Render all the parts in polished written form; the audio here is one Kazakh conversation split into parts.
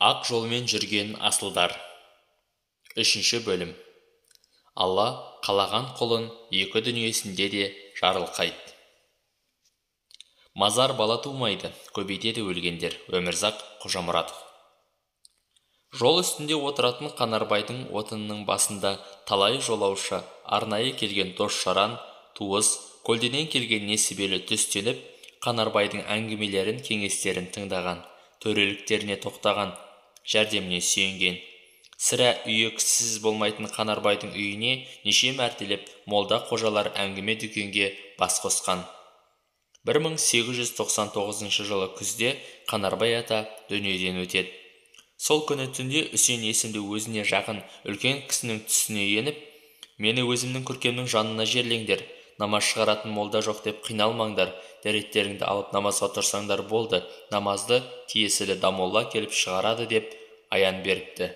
Ақ жолмен жүрген асылдар. Үшінші бөлім. Алла қалаған құлын екі дүниесінде де жарылқайды. Мазар бала тумайды, көбейтеді өлгендер. Өмірзақ Қожамұратов. Жол үстінде отыратын Қанарбайдың отынының басында талай жолаушы, арнайы келген дос-жаран, туыс, көлденең келген несібелі түстеніп, Қанарбайдың әңгімелерін, кеңестерін тыңдаған, төреліктеріне тоқтаған, жәрдеміне сүйенген. Сірә үйі кісісіз болмайтын Қанарбайдың үйіне неше мәртелеп молда қожалар әңгіме дүкенге бас қосқан. 1899 жылы күзде Қанарбай ата дүниеден өтеді. Сол күні түнде Үсен есімді өзіне жақын үлкен кісінің түсіне еніп, мені өзімнің күркемнің жанына жерлеңдер, намаз шығаратын молда жоқ деп қиналмаңдар, дәреттеріңді алып намазға тұрсаңдар болды, намазды тиесілі дамолла келіп шығарады деп аян беріпті.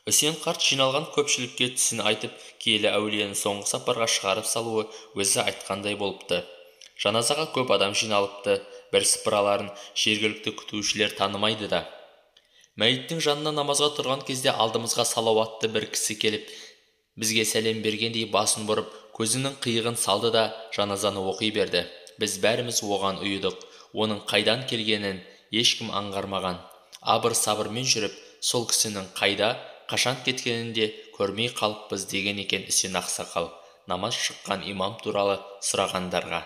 Үсен қарт жиналған көпшілікке түсін айтып, киелі әулиені соңғы сапарға шығарып салуы өзі айтқандай болыпты. Жаназаға көп адам жиналыпты, бір сыпыраларын жергілікті күтушілер танымайды да. Мәйіттің жанына намазға тұрған кезде алдымызға салауатты бір кісі келіп, бізге сәлем бергендей басын бұрып, көзінің қиығын салды да жаназаны оқи берді. Біз бәріміз оған ұйыдық. Оның қайдан келгенін ешкім аңғармаған. Абыр-сабырмен жүріп, сол кісінің қайда, қашан кеткенін де көрмей қалыппыз деген екен Үсен ақсақал намаз шыққан имам туралы сұрағандарға.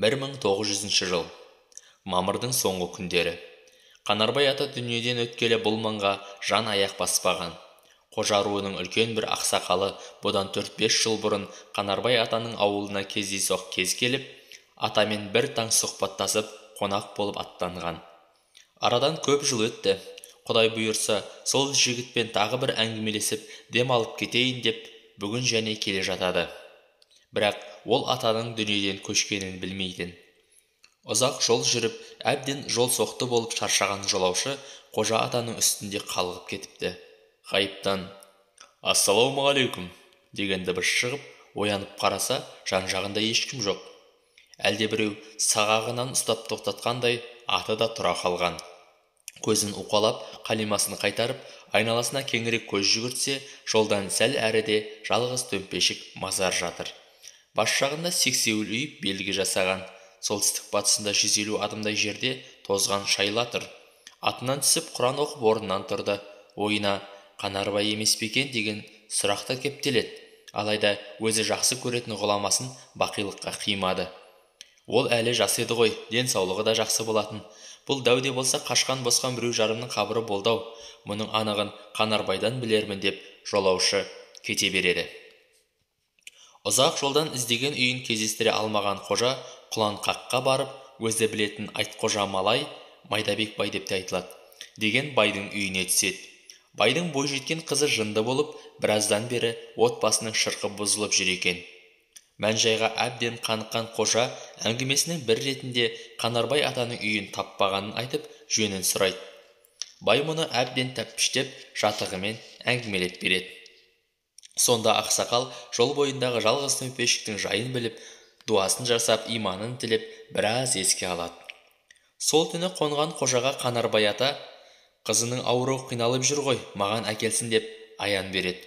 1900 жыл. Мамырдың соңғы күндері. Қанарбай ата дүниеден өткелі бұл маңға жан аяқ баспаған. Қожа руының үлкен бір ақсақалы бұдан 4-5 жыл бұрын Қанарбай атаның ауылына кездейсоқ кез келіп, атамен бір таң сұхбаттасып, қонақ болып аттанған. Арадан көп жыл өтті. Құдай бұйырса, сол жігітпен тағы бір әңгімелесіп, дем алып кетейін деп бүгін және келе жатады. Бірақ ол атаның дүниеден көшкенін білмейтін. Ұзақ жол жүріп, әбден жол соқты болып шаршаған жолаушы Қожа атаның үстінде қалғып кетіпті. Ғайыптан «Ассалаумағалейкум» деген дыбыс шығып, оянып қараса, жан-жағында ешкім жоқ. Әлде біреу сағағынан ұстап тоқтатқандай, аты да тұра қалған. Көзін уқалап, қалимасын қайтарып, айналасына кеңірек көз жүгіртсе, жолдан сәл әріде жалғыз төмпешік мазар жатыр. Бас жағында сексеуіл үйіп белгі жасаған. Солтүстік батысында 150 адымдай жерде тозған шайла тұр. Атынан түсіп Құран оқып орнынан тұрды. Ойына Қанарбай емес пе екен деген сұрақ та кептеледі. Алайда өзі жақсы көретін ғұламасын бақилыққа қимады. Ол әлі жас еді ғой, денсаулығы да жақсы болатын. Бұл дәуде болса қашқан босқан біреу жарымның қабірі болды-ау. Мұның анығын Қанарбайдан білермін деп жолаушы кете береді. Ұзақ жолдан іздеген үйін кездестіре алмаған Қожа Құланқаққа барып, өзі білетін Айтқожа Малай, Майдабек бай деп те айтылады, деген байдың үйіне түседі. Байдың бойжеткен қызы жынды болып, біраздан бері отбасының шырқы бұзылып жүр екен. Мән-жайға әбден қаныққан Қожа әңгімесінің бір ретінде Қанарбай атаның үйін таппағанын айтып, жөнін сұрайды. Бай мұны әбден тәппіштеп, жатығымен әңгімелеп береді. Сонда ақсақал жол бойындағы жалғыз төмпешіктің жайын біліп, дуасын жасап, иманын тілеп, біраз еске алады. Сол түні қонған Қожаға Қанарбай ата қызының ауруы қиналып жүр ғой, маған әкелсін деп аян береді.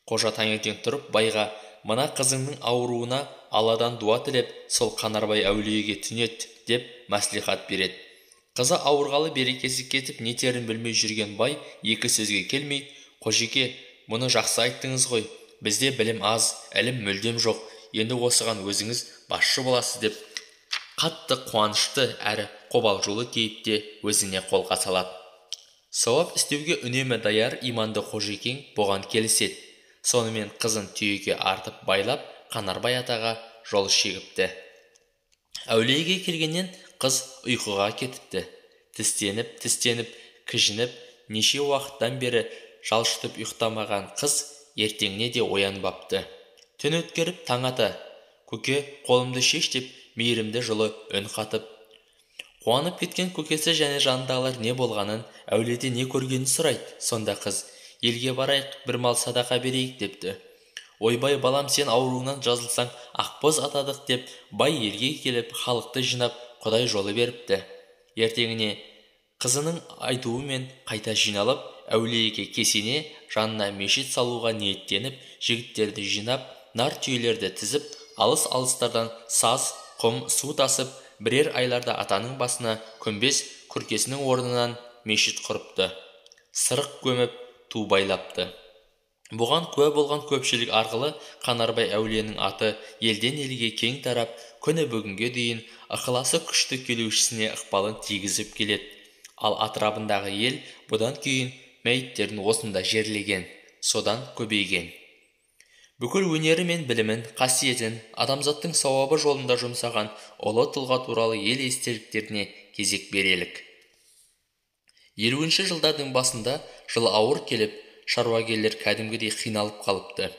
Қожа таңертең тұрып байға, мына қызыңның ауруына Алладан дуа тілеп, сол Қанарбай әулиеге түнет деп мәслихат береді. Қызы ауырғалы берекесі кетіп, нетерін білмей жүрген бай екі сөзге келмей, Қожеке, мұны жақсы айттыңыз ғой, бізде білім аз, ілім мүлдем жоқ, енді осыған өзіңіз басшы боласыз деп қатты қуанышты әрі қобалжулы кейіпте өзіне қолға салады. Сауап істеуге үнемі даяр иманды Қожекең бұған келіседі. Сонымен қызын түйеге артып байлап, Қанарбай атаға жол шегіпті. Әулиеге келгеннен қыз ұйқыға кетіпті. Тістеніп, кіжініп, неше уақыттан бері жалшытып ұйықтамаған қыз ертеңіне де оянбапты. Түн өткеріп таң ата, көке қолымды шеш деп мейірімді жылы үн қатып. Қуанып кеткен көкесі және жанындағылар не болғанын, әулиеде не көргенін сұрайды. Сонда қыз, елге барайық, бір мал садақа берейік депті. Ойбай балам, сен ауруыңнан жазылсаң, ақбоз атадық деп бай елге келіп, халықты жинап, құдай жолы беріпті. Ертеңіне Қызының айтуымен қайта жиналып, әулиеге кесене жанына мешіт салуға ниеттеніп, жігіттерді жинап, нар түйелерді тізіп, алыс-алыстардан саз, құм, су тасып, бірер айларда атаның басына күмбез күркесінің орнынан мешіт құрыпты. Сырық көміп, ту байлапты. Бұған куә болған көпшілік арқылы Қанарбай әулиенің аты елден елге кең тарап, күні бүгінге дейін ықыласы күшті келушісіне ықпалын тигізіп келеді. Ал атырабындағы ел бұдан кейін мәйіттерін осында жерлеген, содан көбейген. Бүкіл өнері мен білімін, қасиетін адамзаттың сауабы жолында жұмсаған ұлы тұлға туралы ел естеліктеріне кезек берелік. 50-ші жылдардың басында жыл ауыр келіп, шаруагерлер кәдімгідей қиналып қалыпты.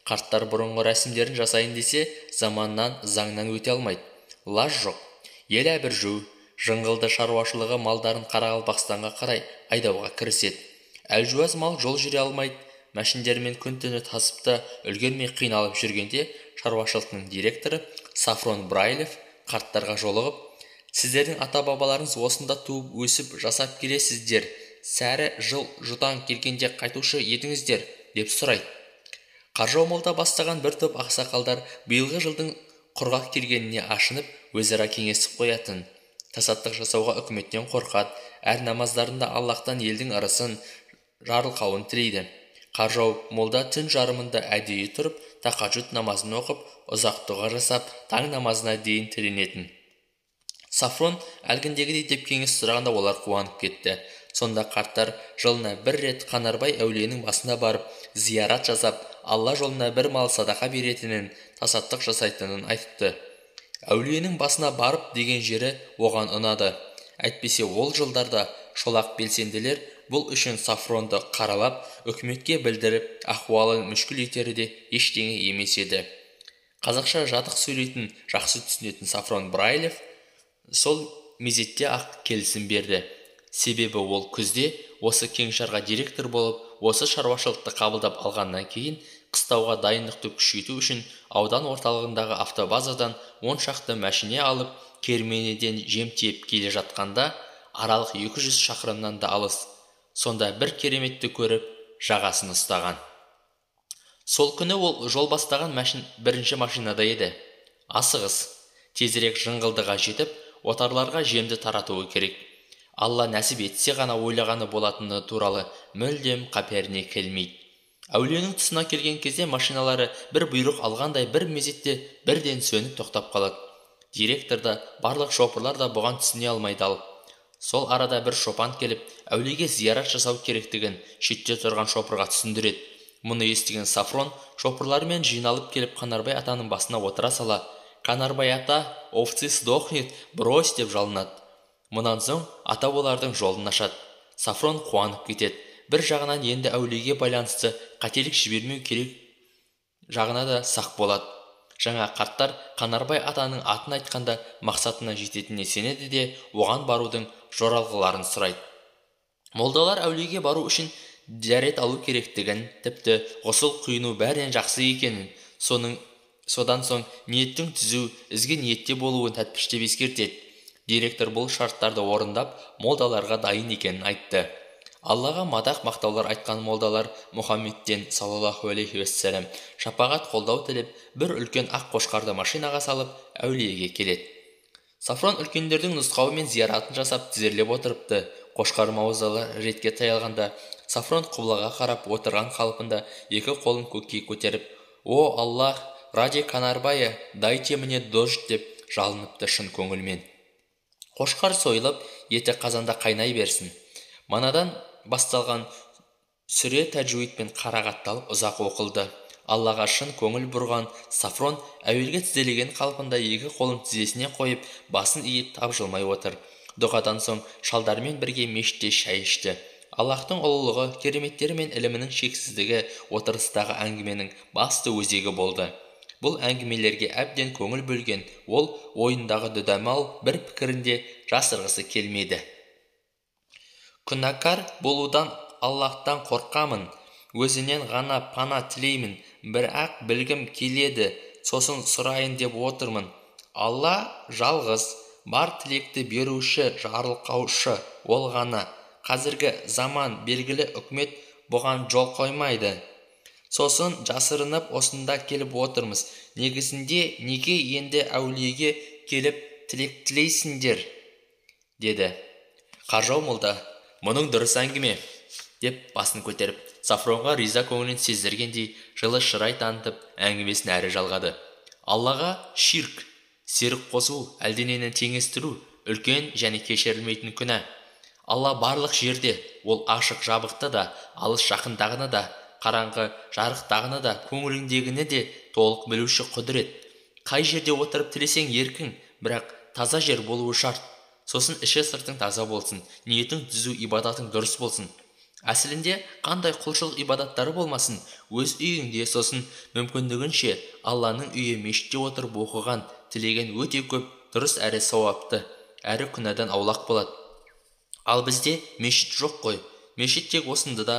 Қарттар бұрынғы рәсімдерін жасайын десе, заманнан, заңнан өте алмайды. Лаж жоқ. Ел әбіржу, жыңғылды шаруашылығы малдарын Қарақалпақстанға қарай айдауға кіріседі. Әлжуаз мал жол жүре алмайды. Мәшіндермен күн-түні тасып та үлгермей қиналып жүргенде шаруашылықтың директоры Сафрон Брайлев қарттарға жолығып, «Сіздердің ата-бабаларыңыз осында туып өсіп жасап келесіздер, сәрі жыл жұтаң келгенде қайтушы едіңіздер», деп сұрайды. Қаржау молда бастаған бір топ ақсақалдар биылғы жылдың құрғақ келгеніне ашынып, өзара кеңесіп қоятын. Тасаттық жасауға үкіметтен қорқады, әр намаздарында Аллахтан елдің ырысын, жарылқауын тілейді. Қаржау молда түн жарымында әдейі тұрып, тахаджуд намазын оқып, ұзақ дұға жасап, таң намазына дейін тіленетін. Сафрон әлгіндегідей деп кеңес сұрағанда олар қуанып кетті. Сонда қарттар жылына бір рет Қанарбай әулиенің басына барып, зиярат жасап, Алла жолына бір мал садақа беретінін, тасаттық жасайтынын айтыпты. Әулиенің басына барып деген жері оған ұнады. Әйтпесе ол жылдарда шолақ белсенділер бұл үшін Сафронды қаралап, үкіметке білдіріп, ахуалын мүшкіл етері де ештеңе емес еді. Қазақша жатық сөйлейтін, жақсы түсінетін Сафрон Брайлев сол мезетте-ақ келісім берді. Себебі ол күзде осы кеңшарға директор болып, осы шаруашылықты қабылдап алғаннан кейін қыстауға дайындықты күшейту үшін аудан орталығындағы автобазадан 10 шақты мәшине алып, керменеден жем тиеп келе жатқанда аралық 200 шақырымнан да алыс. Сонда бір кереметті көріп, жағасын ұстаған. Сол күні ол жол бастаған бірінші машинада еді. Асығыс, тезірек жыңғылдыға жетіп, отарларға жемді таратуы керек. Алла нәсіп етсе ғана ойлағаны болатыны туралы мүлдем қаперіне келмейді. Әулиенің тұсына келген кезде машиналары бір бұйрық алғандай бір мезетте бірден сөніп тоқтап қалады. Директор да, барлық шопырлар да бұған түсіне алмай дал. Сол арада бір шопан келіп, әулиеге зиярат жасау керектігін шетте тұрған шопырға түсіндіреді. Мұны естіген Сафрон шопырлармен жиналып келіп Қанарбай атаның басына отыра сала, «Қанарбай ата, овцы сдохнет, брось» деп жалынады. Мұнан соң ата олардың жолын ашады. Сафрон қуанып кетеді. Бір жағынан енді әулиеге байланысты қателік жібермеу керек, жағына да сақ болады. Жаңа қарттар Қанарбай атаның атын айтқанда мақсатына жететініне сенеді де, оған барудың жоралғыларын сұрайды. Молдалар әулиеге бару үшін дәрет алу керектігін, тіпті ғұсыл құйыну бәрінен жақсы екенін, содан соң ниеттің түзу, ізгі ниетте болуын тәтпіштеп ескертеді. Директор бұл шарттарды орындап, молдаларға дайын екенін айтты. Аллаға мадақ мақтаулар айтқан молдалар Мұхаммедтен саллаллаху алейхи уассалам шапағат қолдау тілеп, бір үлкен ақ қошқарды машинаға салып, әулиеге келеді. Сафрон үлкендердің нұсқауымен зияратын жасап тізерлеп отырыпты. Қошқар маузалы ретке таялғанда Сафрон құблаға қарап отырған қалпында екі қолын көкке көтеріп, «О Аллах, ради Канарбая, дайте мне дождь» деп жалыныпты шын көңілмен. Қошқар сойылып, еті қазанда қайнай берсін. Манадан басталған сүре тәжуидпен қарағатталып ұзақ оқылды. Аллаға шын көңіл бұрған Сафрон әуелгі тізелеген қалпында екі қолын тізесіне қойып, басын иіп тапжылмай отыр. Дұғадан соң шалдармен бірге мешітте шай ішті. Аллахтың ұлылығы, кереметтері мен ілімінің шексіздігі отырыстағы әңгіменің басты өзегі болды. Бұл әңгімелерге әбден көңіл бөлген ол ойындағы дүдамал бір пікірінде жасырғысы келмеді. Күнәкар болудан Аллахтан қорқамын, өзінен ғана пана тілеймін, бірақ білгім келеді, сосын сұрайын деп отырмын. Алла жалғыз, Бар тілекті беруші, жарылқаушы ол ғана. Қазіргі заман белгілі үкімет бұған жол қоймайды. Сосын жасырынып осында келіп отырмыз. Негізінде неге енді әулиеге келіп тілек тілейсіңдер, деді. Қаржау молда, мұның дұрыс әңгіме, деп басын көтеріп, Сафронға риза көңілін сездіргендей жылы шырай танытып, әңгімесін әрі жалғады. Аллаға ширк, серік қосу, әлденені теңестіру үлкен және кешірілмейтін күнә. Алла барлық жерде, ол ашық жабықты да, алыс жақындағыны да, қараңғы жарықтағыны да, көңіліңдегіні де толық білуші құдірет. Қай жерде отырып тілесең еркің, бірақ таза жер болуы шарт. Сосын іші сыртың таза болсын, ниетің түзу, ибадатың дұрыс болсын. Әсілінде қандай құлшылық ибадаттары болмасын, өз үйіңде, сосын мүмкіндігінше Алланың үйі мешітте отырып оқыған, тілеген өте көп, дұрыс әрі сауапты, әрі күнәдан аулақ болады. Ал бізде мешіт жоқ қой. Мешіт тек осында да,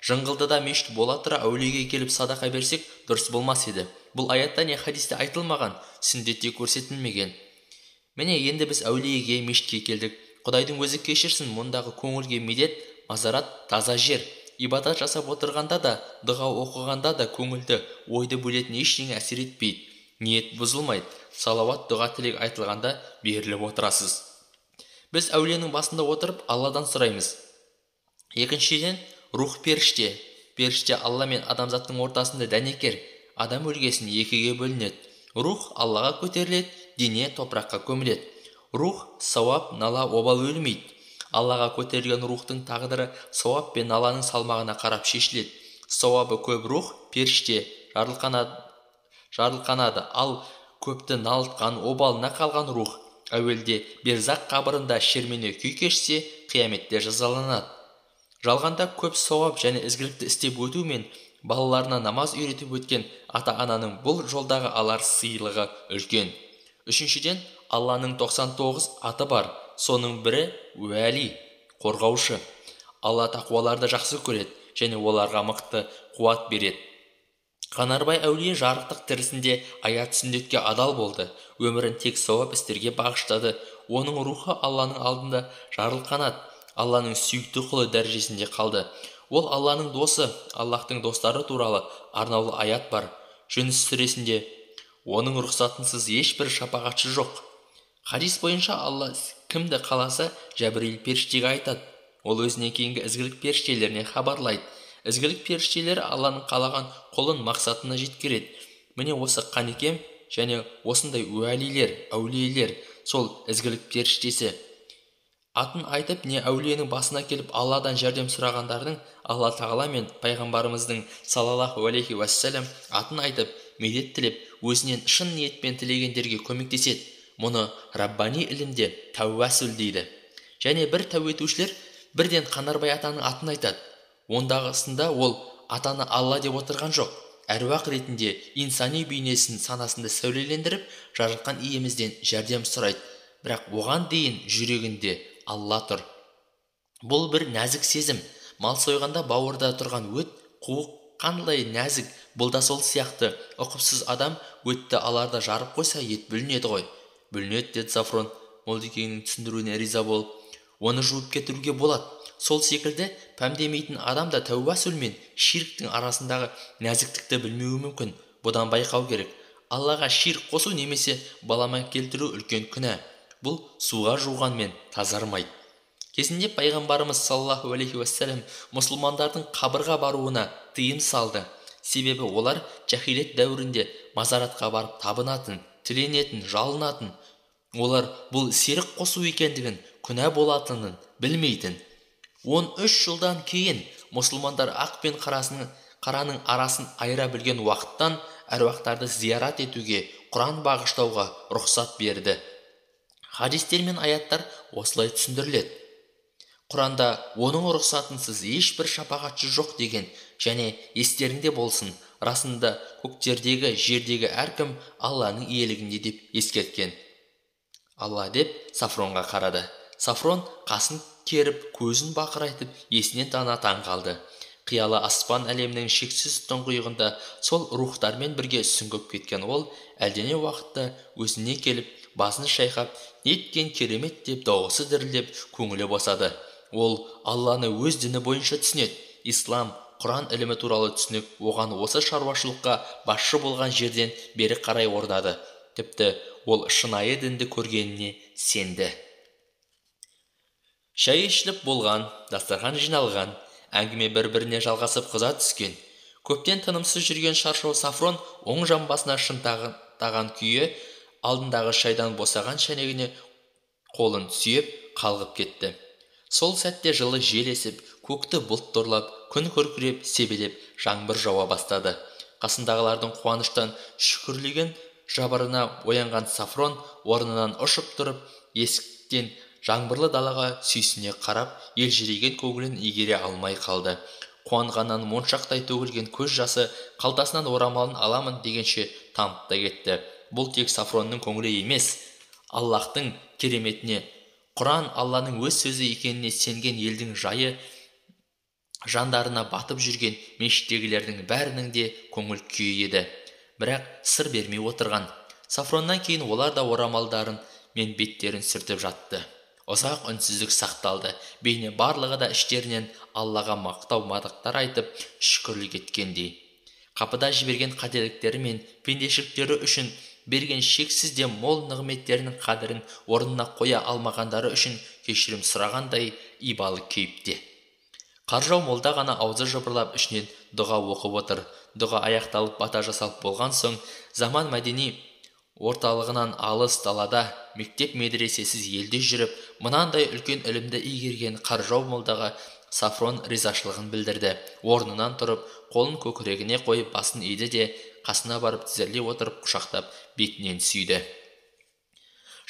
жыңғылдыда мешіт бола тұра әулиеге келіп садақа берсек дұрыс болмас еді. Бұл аятта не хадисте айтылмаған, сүннетте көрсетілмеген. Міне енді біз әулиеге, мешітке келдік. Құдайдың өзі кешірсін, мұндағы көңілге медет, мазарат, таза жер. Ибадат жасап отырғанда да, дұға оқығанда да көңілді, ойды бөлетін ештеңе әсер етпейді. Ниет бұзылмайды. Салауат, дұға, тілек айтылғанда беріліп отырасыз. Біз әулиенің басында отырып Алладан сұраймыз. Екіншіден, рух періште. Періште Алла мен адамзаттың ортасында дәнекер. Адам өлгесін екіге бөлінеді. Рух Аллаға көтеріледі, дене топыраққа көміледі. Рух сауап, нала, обал өлмейді. Аллаға көтерілген рухтың тағдыры сауап пен наланың салмағына қарап шешіледі. Сауабы көп рух періште жарылқанады, ал көпті налытқан, обалына қалған рух әуелде берзақ қабырында шермене күй кешсе, қияметте жазаланады. Жалғанда көп сауап және ізгілікті істеп өту мен балаларына намаз үйретіп өткен ата-ананың бұл жолдағы алар сыйлығы үлкен. Үшіншіден, Алланың 99 аты бар. Соның бірі уәли, қорғаушы. Алла тақуаларды жақсы көреді және оларға мықты қуат береді. Қанарбай әулие жарықтық тірісінде аят сүннетке адал болды. Өмірін тек сауап істерге бағыштады. Оның рухы Алланың алдында жарылқанады. Алланың сүйікті құлы дәрежесінде қалды. Ол Алланың досы, Аллахтың достары туралы арнаулы аят бар. Жүніс сүресінде оның рұқсатынсыз ешбір шапағатшы жоқ. Хадис бойынша Алла кімді қаласа Жәбірейіл періштеге айтады. Ол өзіне кейінгі ізгілік періштелеріне хабарлайды. Ізгілік періштелері Алланың қалаған құлын мақсатына жеткереді. Міне осы Қанекем және осындай уәлилер, әулиелер сол ізгілік періштесі. Атын айтып, не әулиенің басына келіп Алладан жәрдем сұрағандардың Алла Тағала мен пайғамбарымыздың саллаллаху алейхи уассалам атын айтып, медет тілеп, өзінен шын ниетпен тілегендерге көмектеседі. Мұны раббани ілімде тәуәсүл дейді. Және бір тәу етушілер бірден Қанарбай атаның атын айтады. Ондағысында ол атаны Алла деп отырған жоқ. Әруақ ретінде инсани бейнесін санасында сәулелендіріп, жаратқан иемізден жәрдем сұрайды. Бірақ оған дейін жүрегінде Алла тұр. Бұл бір нәзік сезім. Мал сойғанда бауырда тұрған өт, қуық қандай нәзік, бұл да сол сияқты. Ұқыпсыз адам өтті аларда жарып қойса ет бүлінеді ғой. Бүлінеді, деді Сафрон, молдекеңнің түсіндіруіне риза болып. Оны жуып кетіруге болады. Сол секілді пәмдемейтін адам да тәуәсүл мен ширктің арасындағы нәзіктікті білмеуі мүмкін. Бұдан байқау керек. Аллаға ширк қосу немесе балама келтіру үлкен күнә. Бұл суға жуғанмен тазармайды. Кезінде пайғамбарымыз саллаллаху алейхи уассалам мұсылмандардың қабырға баруына тыйым салды. Себебі олар жахилет дәуірінде мазаратқа барып табынатын, тіленетін, жалынатын. Олар бұл серік қосу екендігін, күнә болатынын білмейтін. 13 жылдан кейін мұсылмандар ақ пен қараның арасын айыра білген уақыттан әруақтарды зиярат етуге, Құран бағыштауға рұқсат берді. Хадистер мен аяттар осылай түсіндіріледі. Құранда оның рұқсатынсыз ешбір шапағатшы жоқ деген және естерінде болсын, расында көктердегі, жердегі әркім Алланың иелігінде деп ескерткен. Алла деп Сафронға қарады. Сафрон қасын керіп, көзін бақырайтып, есінен тана таң қалды. Қиялы аспан әлемінің шексіз тұңғиығында сол рухтармен бірге сүңгіп кеткен ол әлдене уақытта өзіне келіп, басын шайқап, неткен керемет деп дауысы дірілдеп, көңілі босады. Ол Алланы өз діні бойынша түсінеді. Ислам, Құран ілімі туралы түсінік оған осы шаруашылыққа басшы болған жерден бері қарай орнады. Тіпті ол шынайы дінді көргеніне сенді. Шай ішіліп болған, дастархан жиналған, әңгіме бір-біріне жалғасып қыза түскен. Көптен тынымсыз жүрген шаршау Сафрон оң жамбасына шынтаған күйі алдындағы шайдан босаған шәнегіне қолын сүйеп қалғып кетті. Сол сәтте жылы жел есіп, көкті бұлт торлап, күн күркіреп, себелеп, жаңбыр жауа бастады. Қасындағылардың қуаныштан шүкірлеген жабырына оянған Сафрон орнынан ұшып тұрып, есіктен жаңбырлы далаға сүйсіне қарап, елжіреген көңілін игере алмай қалды. Қуанғаннан моншақтай төгілген көз жасы қалтасынан орамалын аламын дегенше тамып та кетті. Бұл тек Сафронның көңілі емес, Аллахтың кереметіне, Құран Алланың өз сөзі екеніне сенген елдің жайы жандарына батып жүрген мешіттегілердің бәрінің де көңіл күйі еді. Бірақ сыр бермей отырған. Сафроннан кейін олар да орамалдарын мен беттерін сүртіп жатты. Ұзақ үнсіздік сақталды. Бейне барлығы да іштерінен Аллаға мақтау мадақтар айтып, шүкірлік еткендей. Қапыда жіберген қателіктері мен пендешіліктері үшін берген шексіз де мол нығметтерінің қадірін орнына қоя алмағандары үшін кешірім сұрағандай ибалы кейіпте. Қаржау молда ғана аузы жыбырлап ішінен дұға оқып отыр. Дұға аяқталып бата жасалып болған соң заман мәдени орталығынан алыс далада мектеп медресесіз елде жүріп мынандай үлкен ілімді игерген Қаржау молдаға Сафрон ризашылығын білдірді. Орнынан тұрып, қолын көкірегіне қойып басын иді де қасына барып тізерлей отырып құшақтап бетінен сүйді.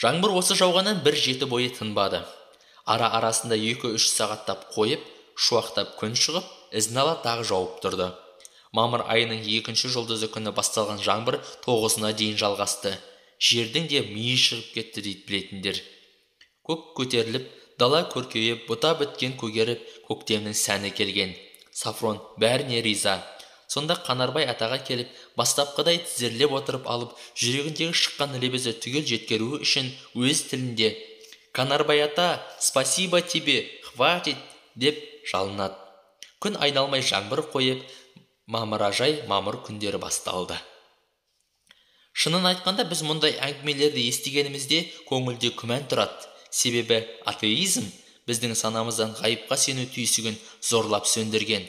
Жаңбыр осы жауғаннан бір жеті бойы тынбады. Ара-арасында 2-3 сағаттап қойып, шуақтап күн шығып, ізін ала тағы жауып тұрды. Мамыр айының 2-ші жұлдызы күні басталған жаңбыр 9-ына дейін жалғасты. Жердің де миы шығып кетті дейді білетіндер. Көк көтеріліп, дала көркейіп, бұта біткен көгеріп, көктемнің сәні келген. Сафрон бәріне риза. Сонда Қанарбай атаға келіп, бастапқыдай тізерлеп отырып алып, жүрегіндегі шыққан лебізі түгел жеткеруі үшін өз тілінде «Қанарбай ата, спасибо тебе, хватит!» деп жалынады. Күн айналмай жаңбыр қойып, мамыражай мамыр күндері басталды. Шынын айтқанда, біз мұндай әңгімелерді естігенімізде көңілде күмән тұрады. Себебі атеизм біздің санамыздан ғайыпқа сену түйсігін зорлап сөндірген.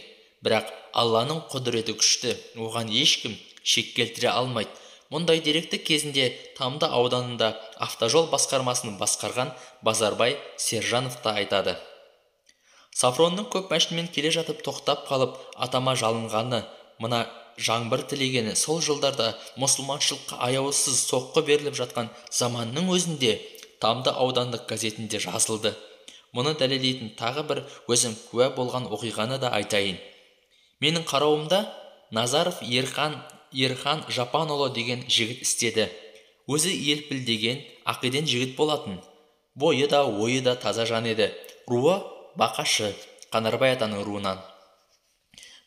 Бірақ Алланың құдіреті күшті, оған ешкім шек келтіре алмайды. Мұндай деректі кезінде Тамды ауданында автожол басқармасын басқарған Базарбай Сержанов та айтады. Сафронның көп мәшінмен келе жатып тоқтап қалып, атама жалынғаны, мына жаңбыр тілегені сол жылдарда мұсылманшылыққа аяусыз соққы беріліп жатқан заманның өзінде Тамды аудандық газетінде жазылды. Мұны дәлелдейтін тағы бір өзім куә болған оқиғаны да айтайын. Менің қарауымда Назаров Ерхан Жапанұлы деген жігіт істеді. Өзі елпілдеген, ақеден жігіт болатын. Бойы да, ойы да таза жан еді. Руы Бақашы, Қанарбай атаның руынан.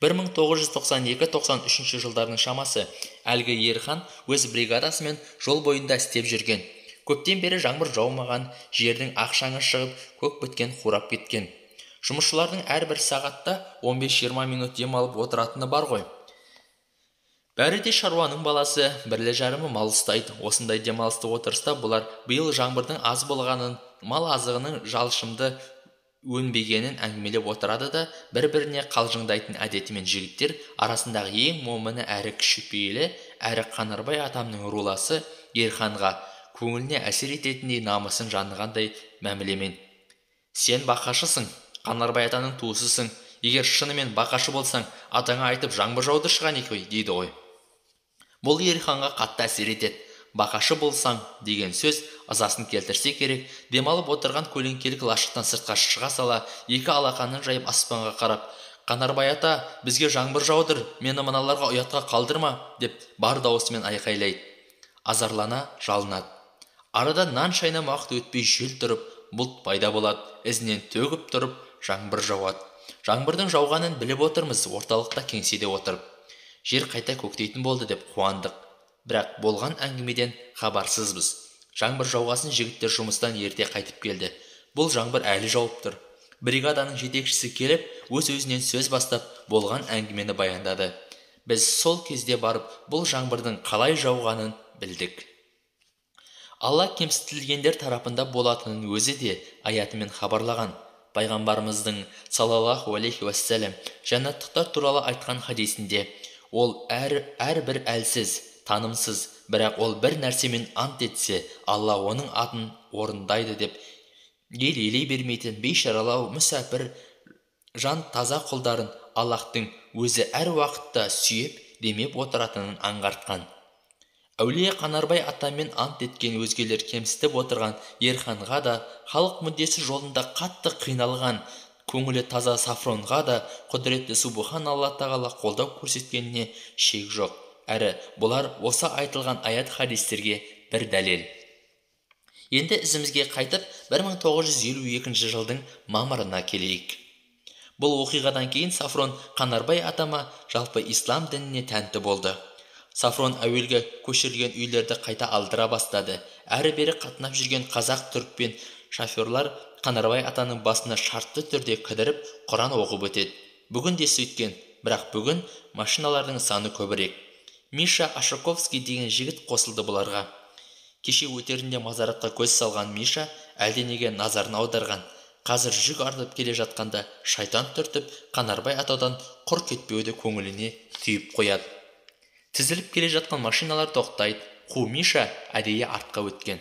1992-93 жылдардың шамасы әлгі Ерхан өз бригадасымен жол бойында істеп жүрген. Көптен бері жаңбыр жаумаған, жердің ақ шаңы шығып, көк біткен қурап кеткен. Жұмысшылардың әрбір сағатта 15-20 минут дем алып отыратыны бар ғой. Бәрі де шаруаның баласы, бірлі-жарымы мал ұстайды. Осындай демалысты отырыста бұлар биыл жаңбырдың аз болғанын, мал азығының жалшымды өнбегенін әңгімелеп отырады да, бір-біріне қалжыңдайтын әдетімен жігіттер арасындағы ең момыны әрі кішіпейілі, әрі Қанарбай атамның руласы Ерханға көңіліне әсер ететіндей намысын жанығандай мәмілемен: «Сен бақашысың, Қанарбай атаның туысысың. Егер шынымен бақашы болсаң, атаңа айтып жаңбыр жаудыршы қанекей», дейді ғой. Бұл Ерханға қатты әсер етеді. Бақашы болсаң деген сөз ызасын келтірсе керек, демалып отырған көлеңкелік лашықтан сыртқа шыға сала, екі алақанын жайып аспанға қарап, «Қанарбай ата, бізге жаңбыр жаудыр, мені мыналарға ұятқа қалдырма», деп бар дауысымен айқайлайды. Азарлана жалынады. Арада нан шайнам уақыт өтпей жел тұрып, бұлт пайда болады, ізінен төгіп тұрып жаңбыр жауады. Жаңбырдың жауғанын біліп отырмыз, орталықта кеңседе отырып. Жер қайта көктейтін болды деп қуандық. Бірақ болған әңгімеден хабарсызбыз. Жаңбыр жауғасын жігіттер жұмыстан ерте қайтып келді. Бұл жаңбыр әлі жауып тұр. Бригаданың жетекшісі келіп, өз-өзінен сөз бастап, болған әңгімені баяндады. Біз сол кезде барып, бұл жаңбырдың қалай жауғанын білдік. Алла кемсітілгендер тарапында болатынын өзі де аятымен хабарлаған. Пайғамбарымыздың саллаллаху алейхи уассалам жәннаттықтар туралы айтқан хадисінде ол әрбір әлсіз, танымсыз, бірақ ол бір нәрсемен ант етсе, Алла оның атын орындайды деп ел елей бермейтін бейшаралау мүсәпір жан таза құлдарын Аллахтың өзі әр уақытта сүйіп, демеп отыратынын аңғартқан. Әулие Қанарбай атамен ант еткен өзгелер кемсітіп отырған Ерханға да, халық мүддесі жолында қатты қиналған, көңілі таза Сафронға да құдіретті Субхан Алла тағала қолдау көрсеткеніне шек жоқ. Әрі бұлар осы айтылған аят хадистерге бір дәлел. Енді ізімізге қайтып 1952 жылдың мамырына келейік. Бұл оқиғадан кейін Сафрон Қанарбай атама жалпы ислам дініне тәнті болды. Сафрон әуелгі көшірілген үйлерді қайта алдыра бастады. Әрі-бері қатынап жүрген қазақ, түрікпен шоферлар Қанарбай атаның басына шартты түрде кідіріп, Құран оқып өтеді. Бүгін де сөйткен, бірақ бүгін машиналардың саны көбірек. Миша Ашаковский деген жігіт қосылды бұларға. Кеше өтерінде мазаратқа көз салған Миша әлденеге назарын аударған. Қазір жүк артып келе жатқанда шайтан түртіп, Қанарбай атадан құр кетпеуді көңіліне түйіп қояды. Тізіліп келе жатқан машиналар тоқтайды. Қу Миша әдейі артқа өткен.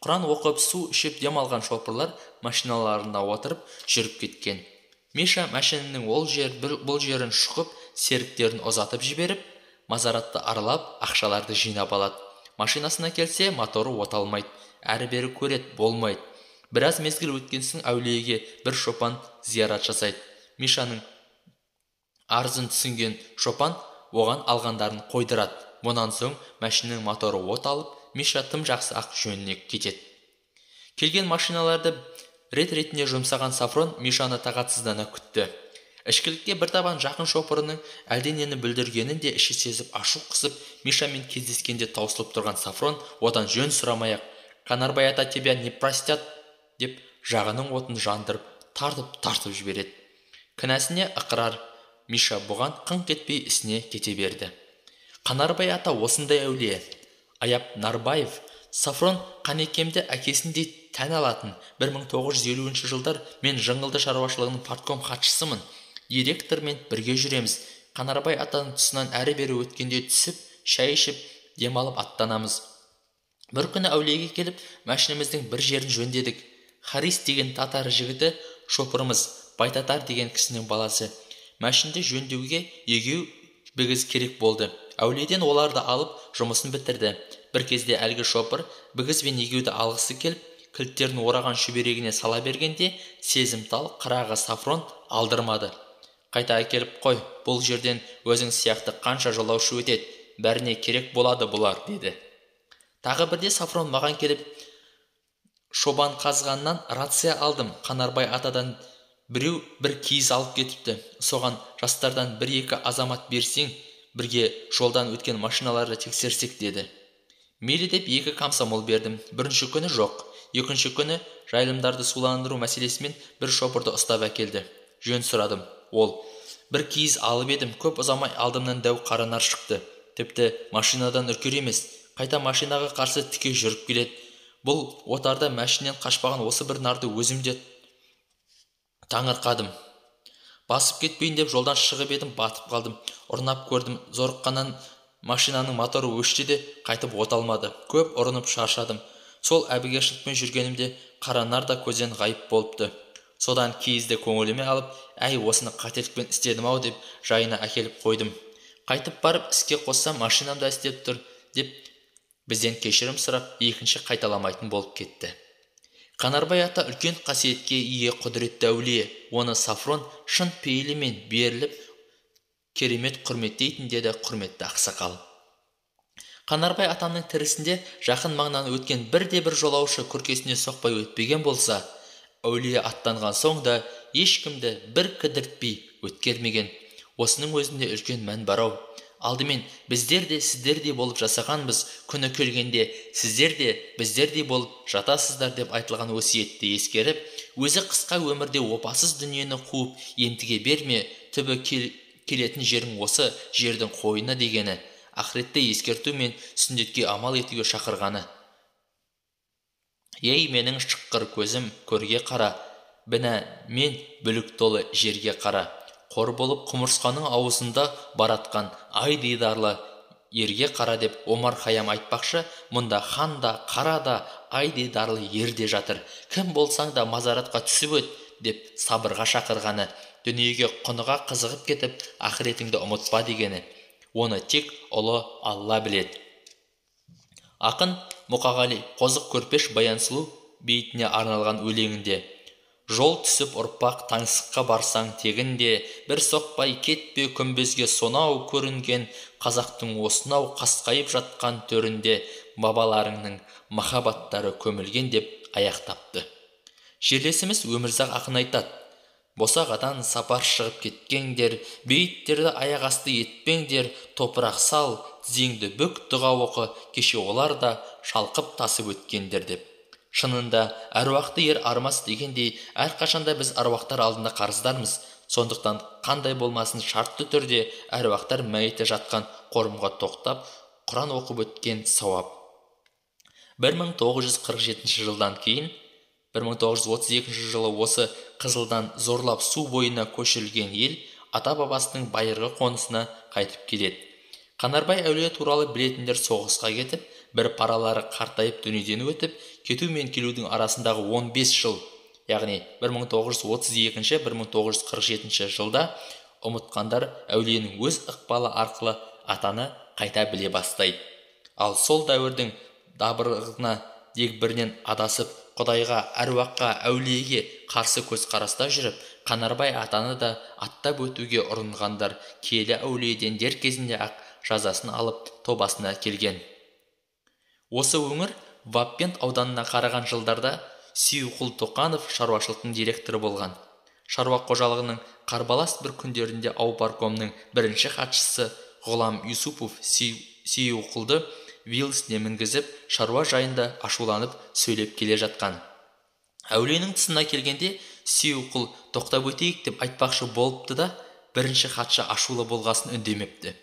Құран оқып, су ішіп дем алған шопырлар машиналарына отырып жүріп кеткен. Миша машинаның ол жер бұл жерін шұқып, серіктерін ұзатып жіберіп, мазаратты аралап, ақшаларды жинап алады. Машинасына келсе, моторы оталмайды. Әрі-бері көреді, болмайды. Біраз мезгіл өткен соң әулиеге бір шопан зиярат жасайды. Мишаның арызын түсінген шопан оған алғандарын қойдырады. Мұнан соң машинаның моторы от алып, Миша тым жақсы ақ жөніне кетеді. Келген машиналарды рет-ретіне жұмсаған Сафрон Мишаны тағатсыздана күтті. Ішкілікке бір табан жақын шопырының әлденені бүлдіргенін де іші сезіп ашу қысып, Мишамен кездескенде таусылып тұрған Сафрон одан жөн сұрамай-ақ, «Қанарбай ата тебя не простят» деп жағының отын жандырып, тартып-тартып жібереді. Кінәсіне ықырар Миша бұған қыңқ етпей ісіне кете берді. Қанарбай ата осындай әулие. Аяп Нарбаев Сафрон Қанекемді әкесіндей тән алатын. 1950 жылдар мен Жыңғылды шаруашылығының партком хатшысымын. Директормен бірге жүреміз. Қанарбай атаның тұсынан әрі-бері өткенде түсіп, шай ішіп, демалып аттанамыз. Бір күні әулиеге келіп, машинамыздың бір жерін жөндедік. Харис деген татар жігіті шопырымыз, Байтатар деген кісінің баласы. Машинді жөндеуге егеу бігіз керек болды. Әулиеден оларды алып, жұмысын бітірді. Бір кезде әлгі шопыр бігіз бен егеуді алғысы келіп, кілттерін ораған шүберегіне сала бергенде, сезімтал қырағы Сафрон алдырмады. Қайта әкеліп қой, бұл жерден өзің сияқты қанша жолаушы өтеді, бәріне керек болады бұлар, деді. Тағы бірде Сафрон маған келіп, шобан қазғаннан рация алдым, Қанарбай атадан біреу бір киіз алып кетіпті. Соған жастардан бір-екі азамат берсең, бірге жолдан өткен машиналарды тексерсек, деді. Мейлі деп екі комсомол бердім. Бірінші күні жоқ. Екінші күні жайылымдарды суландыру мәселесімен бір шопырды ұстап әкелді. Жөн сұрадым. Ол, бір киіз алып едім, көп ұзамай алдымнан дәу қара нар шықты. Тіпті машинадан үркер емес, қайта машинаға қарсы тіке жүріп келеді. Бұл отарда мәшінен қашпаған осы бір нарды өзім де таңырқадым. Басып кетпейін деп жолдан шығып едім, батып қалдым. Ұрынап көрдім, зорыққаннан машинаның моторы өшті де қайтып от алмады. Көп ұрынып шаршадым. Сол әбігершілікпен жүргенімде қара нар да көзден ғайып болыпты. Содан киізді көңіліме алып, әй, осыны қателікпен істедім ау деп жайына әкеліп қойдым. Қайтып барып іске қоссам, машинам да істеп тұр деп бізден кешірім сұрап, екінші қайталамайтын болып кетті. Қанарбай ата үлкен қасиетке ие құдіретті әулие. Оны Сафрон шын пейілімен беріліп, керемет құрметтейтін деді құрметті ақсақал. Қанарбай атамның тірісінде жақын маңнан өткен бірде-бір жолаушы күркесіне соқпай өтпеген болса, әулие аттанған соң да ешкімді бір кідіртпей өткермеген. Осының өзінде үлкен мән бар-ау. Алдымен біздер де сіздердей болып жасағанбыз, күні келгенде сіздер де біздердей болып жатасыздар деп айтылған өсиетті ескеріп, өзі қысқа өмірде опасыз дүниені қуып ентіге берме, түбі келетін жерің осы жердің қойны дегені, ақыретті ескерту мен сүннетке амал етуге шақырғаны. Ей, менің шыққыр көзім, көрге қара, бінә мен бүлік толы жерге қара. Қор болып құмырсқаның аузында баратқан ай дидарлы ерге қара деп Омар Хайям айтпақшы, мұнда хан да, қара да, ай дидарлы ер де жатыр. Кім болсаң да мазаратқа түсіп өт деп сабырға шақырғаны, дүниеге құныға қызығып кетіп, ақыретіңді ұмытпа дегені. Оны тек ұлы Алла біледі. Ақын Мұқағали Қозы Көрпеш Баян сұлу бейітіне арналған өлеңінде: жол түсіп ұрпақ таңсыққа барсаң тегінде, бір соқпай кетпе күмбезге сонау көрінген қазақтың осынау қасқайып жатқан төрінде бабаларыңның махаббаттары көмілген деп аяқтапты. Жерлесіміз Өмірзақ ақын айтады: босағадан сапар шығып кеткеңдер, бейіттерді аяқ асты етпеңдер, топырақ сал, тізеңді бүк, дұға оқы, кеше олар да шалқып тасып өткендер деп. Шынында әруақты ер армас дегендей, әрқашанда біз әруақтар алдында қарыздармыз. Сондықтан қандай болмасын шартты түрде әруақтар мәйіті жатқан қорымға тоқтап, Құран оқып өткен сауап. 1947 жылдан кейін 1932 жылы осы Қызылдан зорлап су бойына көшірілген ел ата-бабасының байырғы қонысына қайтып келеді. Қанарбай әулие туралы білетіндер соғысқа кетіп, бір паралары қартайып дүниеден өтіп, кету мен келудің арасындағы 15 жыл, яғни 1932-1947 жылда ұмытқандар әулиенің өз ықпалы арқылы атаны қайта біле бастайды. Ал сол дәуірдің дабырығына дегбірінен адасып, Құдайға, әруаққа, әулиеге қарсы көзқараста жүріп, Қанарбай атаны да аттап өтуге ұрынғандар киелі әулиеден дер кезінде ақ жазасын алып тобасына келген. Осы өңір Вапкент ауданына қараған жылдарда Сүйіқұл Тоқанов шаруашылықтың директоры болған. Шаруа қожалығының қарбалас бір күндерінде аупаркомның бірінші хатшысы Ғұлам Юсупов Сүйіқұлды вилсіне мінгізіп, шаруа жайында ашуланып сөйлеп келе жатқан. Әулиенің тұсына келгенде Сүйіқұл тоқтап өтейік деп айтпақшы болыпты да, бірінші хатшы ашулы болғасын үндемепті.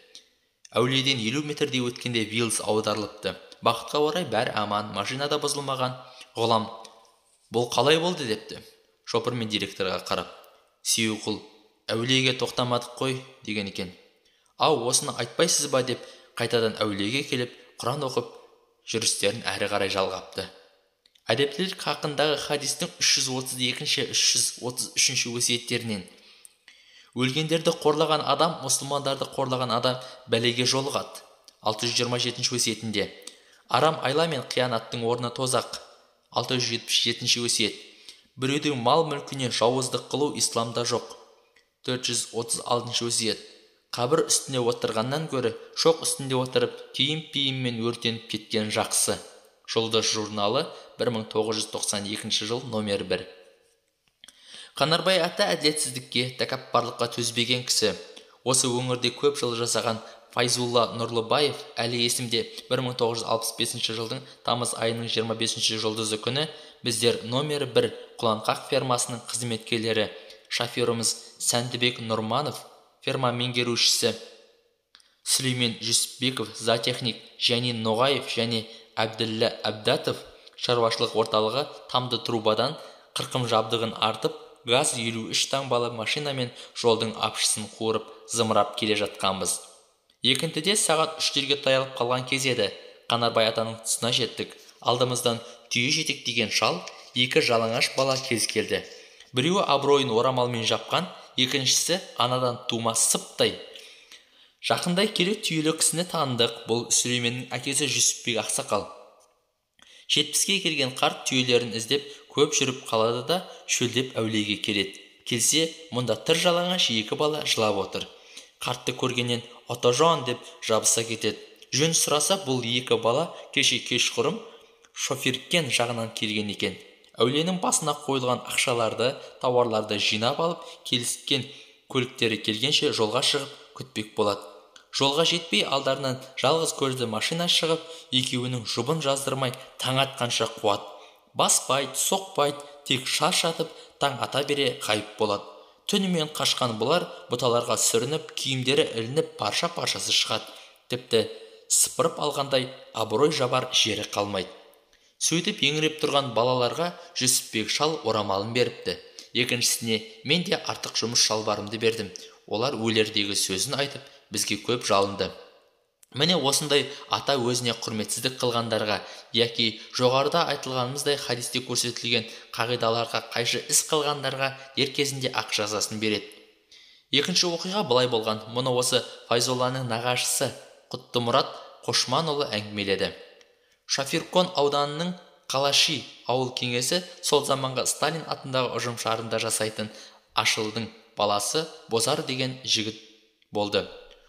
Әулиеден 50 метрдей өткенде вилс аударылыпты. Бақытқа орай бәрі аман, машина да бұзылмаған. Ғұлам, бұл қалай болды депті. Шопыр мен директорға қарап, Сүйіқұл, әулиеге тоқтамадық қой деген екен. Ау, осыны айтпайсыз ба деп қайтадан әулиеге келіп, Құран оқып, жүрістерін әрі қарай жалғапты. Әдептілік хақындағы хадистің 332-333 өсиеттерінен: өлгендерді қорлаған адам, мұсылмандарды қорлаған адам бәлеге жолығады. 627 өсиетінде: арам айла мен қиянаттың орны тозақ. 677 өсиет: біреудің мал-мүлкіне жауыздық қылу исламда жоқ. 436 өсиет: қабір үстінде отырғаннан гөрі шоқ үстінде отырып, киім-пиіммен өртеніп кеткен жақсы. Жұлдыз журналы 1992 жыл номер 1. Қанарбай ата әділетсіздікке, тәкаппарлыққа төзбеген кісі. Осы өңірде көп жыл жасаған Файзулла Нұрлыбаев әлі есімде 1965 жылдың тамыз айының 25 жұлдызы күні біздер номер 1 Құланқақ фермасының қызметкерлері, шоферіміз Сәндібек Нұрманов, ферма меңгерушісі Сүлеймен Жүсіпбеков, зоотехник және Ноғаев және Әбділлә Әбдатов шаруашылық орталығы тамды трубадан қырқым жабдығын артып, газ 53 таңбалы машинамен жолдың апшысын қуырып зымырап келе жатқанбыз. Екінтіде сағат 3-терге таялып қалған кез еді. Қанарбай атаның тұсына жеттік. Алдымыздан түйе жетектеген шал, екі жалаңаш бала кез келді. Біреуі абыройын орамалмен жапқан, екіншісі анадан тума сыптай. Жақындай келе түйелі кісіні таныдық. Бұл Сүлейменнің әкесі Жүсіпбек ақсақал. 70-ке келген қарт түйелерін іздеп көп жүріп қалады да шөлдеп әулиеге келеді. Келсе, мұнда тыр жалаңаш екі бала жылап отыр. Қартты көргеннен «Атажан» деп жабыса кетеді. Жөн сұраса, бұл екі бала кеше кешқұрым Шоферкен жағынан келген екен. Әулиенің басына қойылған ақшаларды, тауарларды жинап алып, келіскен көліктері келгенше жолға шығып күтпек болады. Жолға жетпей алдарынан жалғыз көзді машина шығып, екеуінің жұбын жаздырмай таң атқанша қуады. Баспайды, соқпайды, тек шаршатып, таң ата бере ғайып болады. Түнімен қашқан бұлар бұталарға сүрініп, киімдері ілініп, парша-паршасы шығады. Тіпті сыпырып алғандай абырой жабар жері қалмайды. Сөйтіп еңіреп тұрған балаларға Жүсіпбек шал орамалын беріпті. Екіншісіне мен де артық жұмыс шалбарымды бердім. Олар өлердегі сөзін айтып, бізге көп жалынды. Міне осындай ата өзіне құрметсіздік қылғандарға, яки жоғарыда айтылғанымыздай хадисте көрсетілген қағидаларға қайшы іс қылғандарға дер кезінде ақ жазасын береді. Екінші оқиға былай болған. Мұны осы Файзолланың нағашысы Құттымұрат Қошманұлы әңгімеледі. Шафиркон ауданының Қалаши ауыл кеңесі сол заманғы Сталин атындағы ұжымшарында жасайтын Ашылдың баласы Бозар деген жігіт болды.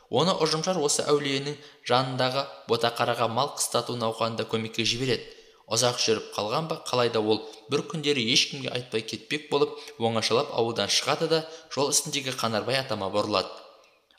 Оны ұжымшар осы әулиенің жанындағы Ботақараға мал қыстату науқанында көмекке жібереді. Ұзақ жүріп қалған ба, қалайда ол бір күндері ешкімге айтпай кетпек болып, оңашалап ауылдан шығады да жол үстіндегі Қанарбай атама бұрылады.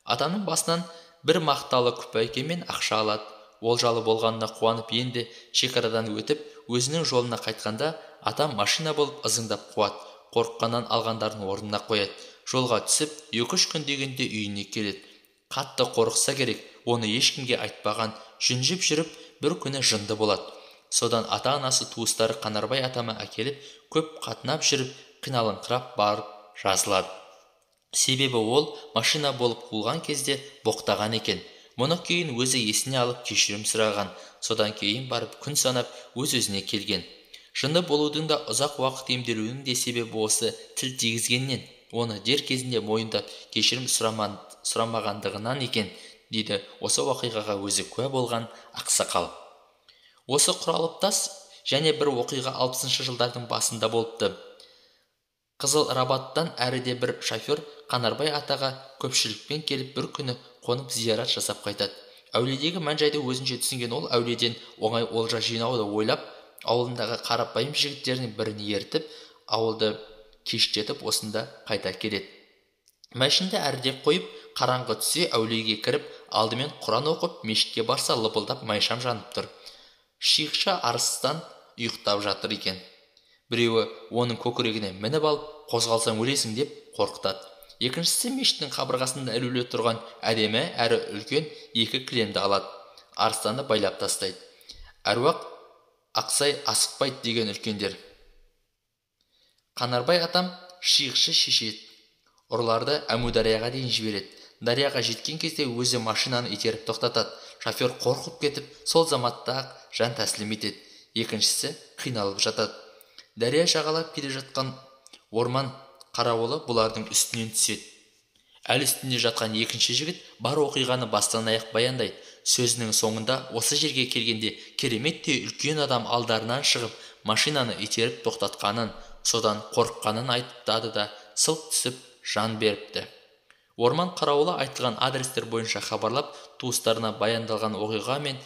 Атаның басынан бір мақталы күпәйкемен ақша алады. Олжалы болғанына қуанып енді шекарадан өтіп, өзінің жолына қайтқанда атам машина болып ызыңдап қуады. Қорыққаннан алғандарын орнына қояды. Жолға түсіп, 2-3 күн дегенде үйіне келеді. Қатты қорықса керек, оны ешкімге айтпаған, жүнжіп жүріп, бір күні жынды болады. Содан ата-анасы туыстары Қанарбай атама әкеліп, көп қатынап жүріп, қиналыңқырап барып жазылады. Себебі ол машина болып қуылған кезде боқтаған екен. Мұны кейін өзі есіне алып кешірім сұраған. Содан кейін барып күн санап өз-өзіне келген. Жынды болудың да ұзақ уақыт емделуінің де себебі осы тіл тигізгеннен, оны дер кезінде мойындап кешірім сұрамағандығынан екен, дейді осы оқиғаға өзі куә болған ақсақал. Осы құралыптас және бір оқиға 60-шы жылдардың басында болыпты. Қызыл Рабаттан әріде бір шофер Қанарбай атаға көпшілікпен келіп бір күні қонып зиярат жасап қайтады. Әулиедегі мән-жайды өзінше түсінген ол әулиеден оңай олжа жинауды ойлап, ауылындағы қарапайым жігіттерінің бірін ертіп, ауылды кештетіп осында қайта келеді. Мәшінді әріде қойып, қараңғы түсе әулиеге кіріп, алдымен Құран оқып, мешітке барса лыпылдап майшам жанып тұр. Шиықша арыстан ұйықтап жатыр екен. Біреуі оның көкірегіне мініп алып, қозғалсаң өлесің деп қорқытады. Екіншісі мешіттің қабырғасында ілулі тұрған әдемі әрі үлкен екі кілемді алады. Арыстанды байлап тастайды. Әруақ ақсай асықпайды деген үлкендер. Қанарбай атам шиықшы шешеді. Ұрыларды Әмударияға дейін жібереді. Дарияға жеткен кезде өзі машинаны итеріп тоқтатады. Шофер қорқып кетіп, сол заматта-ақ жан тәсілім етеді. Екіншісі қиналып жатады. Дария жағалап келе жатқан орман қарауылы бұлардың үстінен түседі. Әл үстінде жатқан екінші жігіт бар оқиғаны бастан аяқ баяндайды. Сөзінің соңында осы жерге келгенде кереметтей үлкен адам алдарынан шығып, машинаны итеріп тоқтатқанын, содан қорыққанын айтады да сылқ түсіп жан беріпті. Орман қарауылы айтылған адрестер бойынша хабарлап, туыстарына баяндалған оқиға мен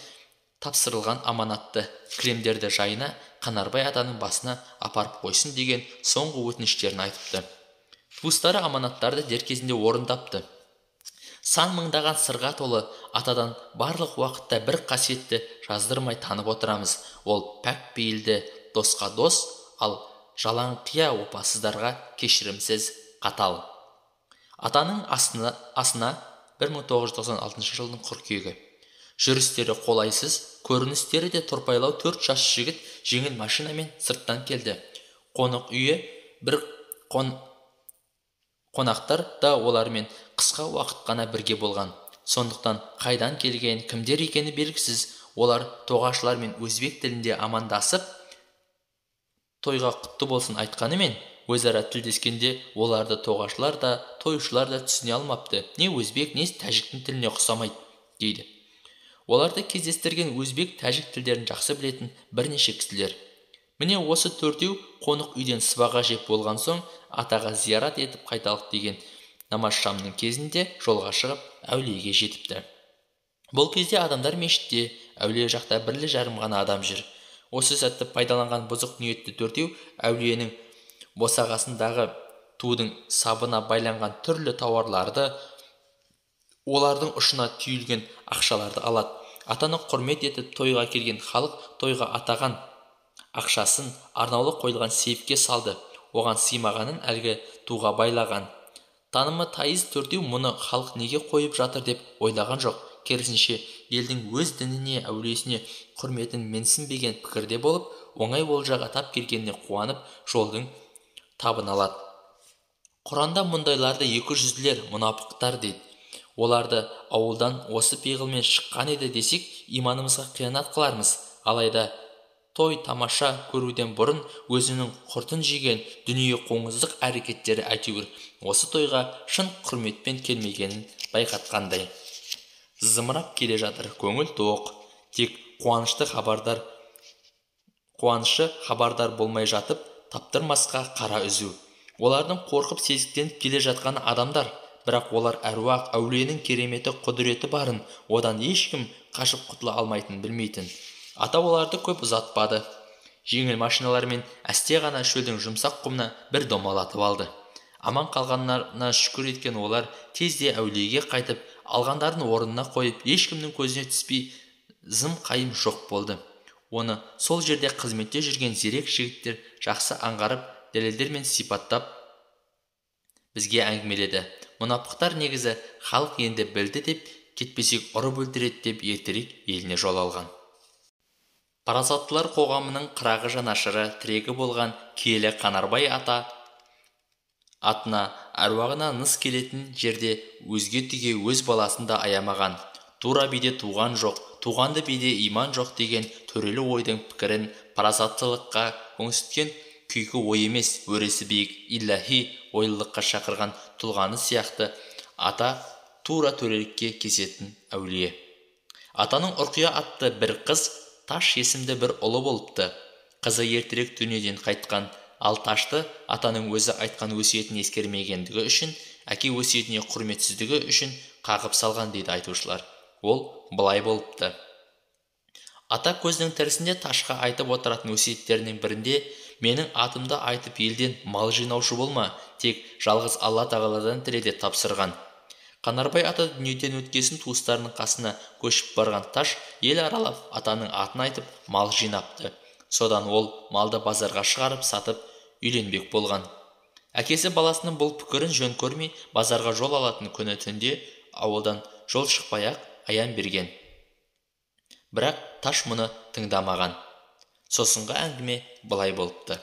тапсырылған аманатты кілемдерді жайына Қанарбай атаның басына апарып қойсын деген соңғы өтініштерін айтыпты. Туыстары аманаттарды дер кезінде орындапты. Сан мыңдаған сырға толы атадан барлық уақытта бір қасиетті жаздырмай танып отырамыз. Ол пәк пейілді досқа дос, ал жалаңқия опасыздарға кешірімсіз қатал. Атаның асына 1996 жылдың қыркүйегі. Жүрістері қолайсыз, көріністері де торпайлау 4 жас жігіт жеңіл машинамен сырттан келді. Қонақ үйі бір қонақтар да олармен қысқа уақыт қана бірге болған. Сондықтан қайдан келген, кімдер екені белгісіз. Олар тоғашылармен өзбек тілінде амандасып, тойға құтты болсын айтқанымен, өзара тілдескенде оларды тоғашылар да, тойшылар да түсіне алмапты. Не өзбек, не тәжіктің тіліне ұқсамайды, дейді. Оларды кездестірген өзбек, тәжік тілдерін жақсы білетін бірнеше кісілер. Міне осы төртеу қонақ үйден сыбаға жеп болған соң атаға зиярат етіп қайталық деген намазшамның кезінде жолға шығып әулиеге жетіпті. Бұл кезде адамдар мешітте, әулие жақта бірлі-жарым ғана адам жүр. Осы сәтті пайдаланған бұзық ниетті төртеу әулиенің босағасындағы тудың сабына байланған түрлі тауарларды Олардың ұшына түйілген ақшаларды алады. Атаны құрмет етіп тойға келген халық тойға атаған ақшасын арнаулы қойылған сейфке салды. Оған сыймағанын әлгі туға байлаған. Танымы тайыз төртеу мұны халық неге қойып жатыр деп ойлаған жоқ. Керісінше, елдің өз дініне, әулиесіне құрметін менсінбеген пікірде болып, оңай олжаға тап келгеніне қуанып, жолдың табын алады. Құранда мұндайларды екі жүзділер, мұнапықтар дейді. Оларды ауылдан осы пиғылмен шыққан еді десек, иманымызға қиянат қылармыз. Алайда той тамаша көруден бұрын өзінің құртын жеген дүние қоңыздық әрекеттері әйтеуір осы тойға шын құрметпен келмегенін байқатқандай. Зымырап келе жатыр, көңіл тоқ. Тек қуанышы хабардар болмай жатып, таптырмасқа қара үзу. Олардың қорқып сезіктеніп келе жатқан адамдар, бірақ олар әруақ, әулиенің кереметі, құдіреті барын, одан ешкім қашып құтыла алмайтынын білмейтін. Ата оларды көп ұзатпады. Жеңіл машиналармен әсте ғана шөлдің жұмсақ құмына бір домалатып алды. Аман қалғандарына шүкір еткен олар тезде әулиеге қайтып, алғандарын орнына қойып, ешкімнің көзіне түспей зым қайым жоқ болды. Оны сол жерде қызметте жүрген зерек жігіттер жақсы аңғарып, дәлелдермен сипаттап бізге әңгімеледі. Мұнапықтар негізі халық енді білді деп, кетпесек ұрып өлтіреді деп ертерек еліне жол алған. Парасаттылар қоғамының қырағы жанашыры, тірегі болған киелі Қанарбай ата атына, әруағына ныс келетін жерде өзге түге өз баласын да аямаған. Тура биде туған жоқ, туғанды биде иман жоқ деген төрелі ойдың пікірін парасаттылыққа көңсіткен күйкі ой емес, өресі биік илләһи ойлылыққа шақырған тұлғаны сияқты ата тура төрелікке кесетін әулие. Атаның Ұрқия атты бір қыз, Таш есімді бір ұлы болыпты. Қызы ертерек дүниеден қайтқан, ал Ташты атаның өзі айтқан өсиетін ескермегендігі үшін, әке өсиетіне құрметсіздігі үшін қағып салған дейді айтушылар. Ол былай болыпты. Ата көзінің тірісінде Ташқа айтып отыратын өсиеттерінің бірінде менің атымды айтып елден мал жинаушы болма, тек жалғыз Алла тағаладан тіле деп тапсырған. Қанарбай ата дүниеден өткесін туыстарының қасына көшіп барған Таш ел аралап атаның атын айтып мал жинапты. Содан ол малды базарға шығарып сатып үйленбек болған. Әкесі баласының бұл пікірін жөн көрмей базарға жол алатын күні түнде ауылдан жол шықпай-ақ аян берген. Бірақ Таш мұны тыңдамаған. Сосынғы әңгіме былай болыпты.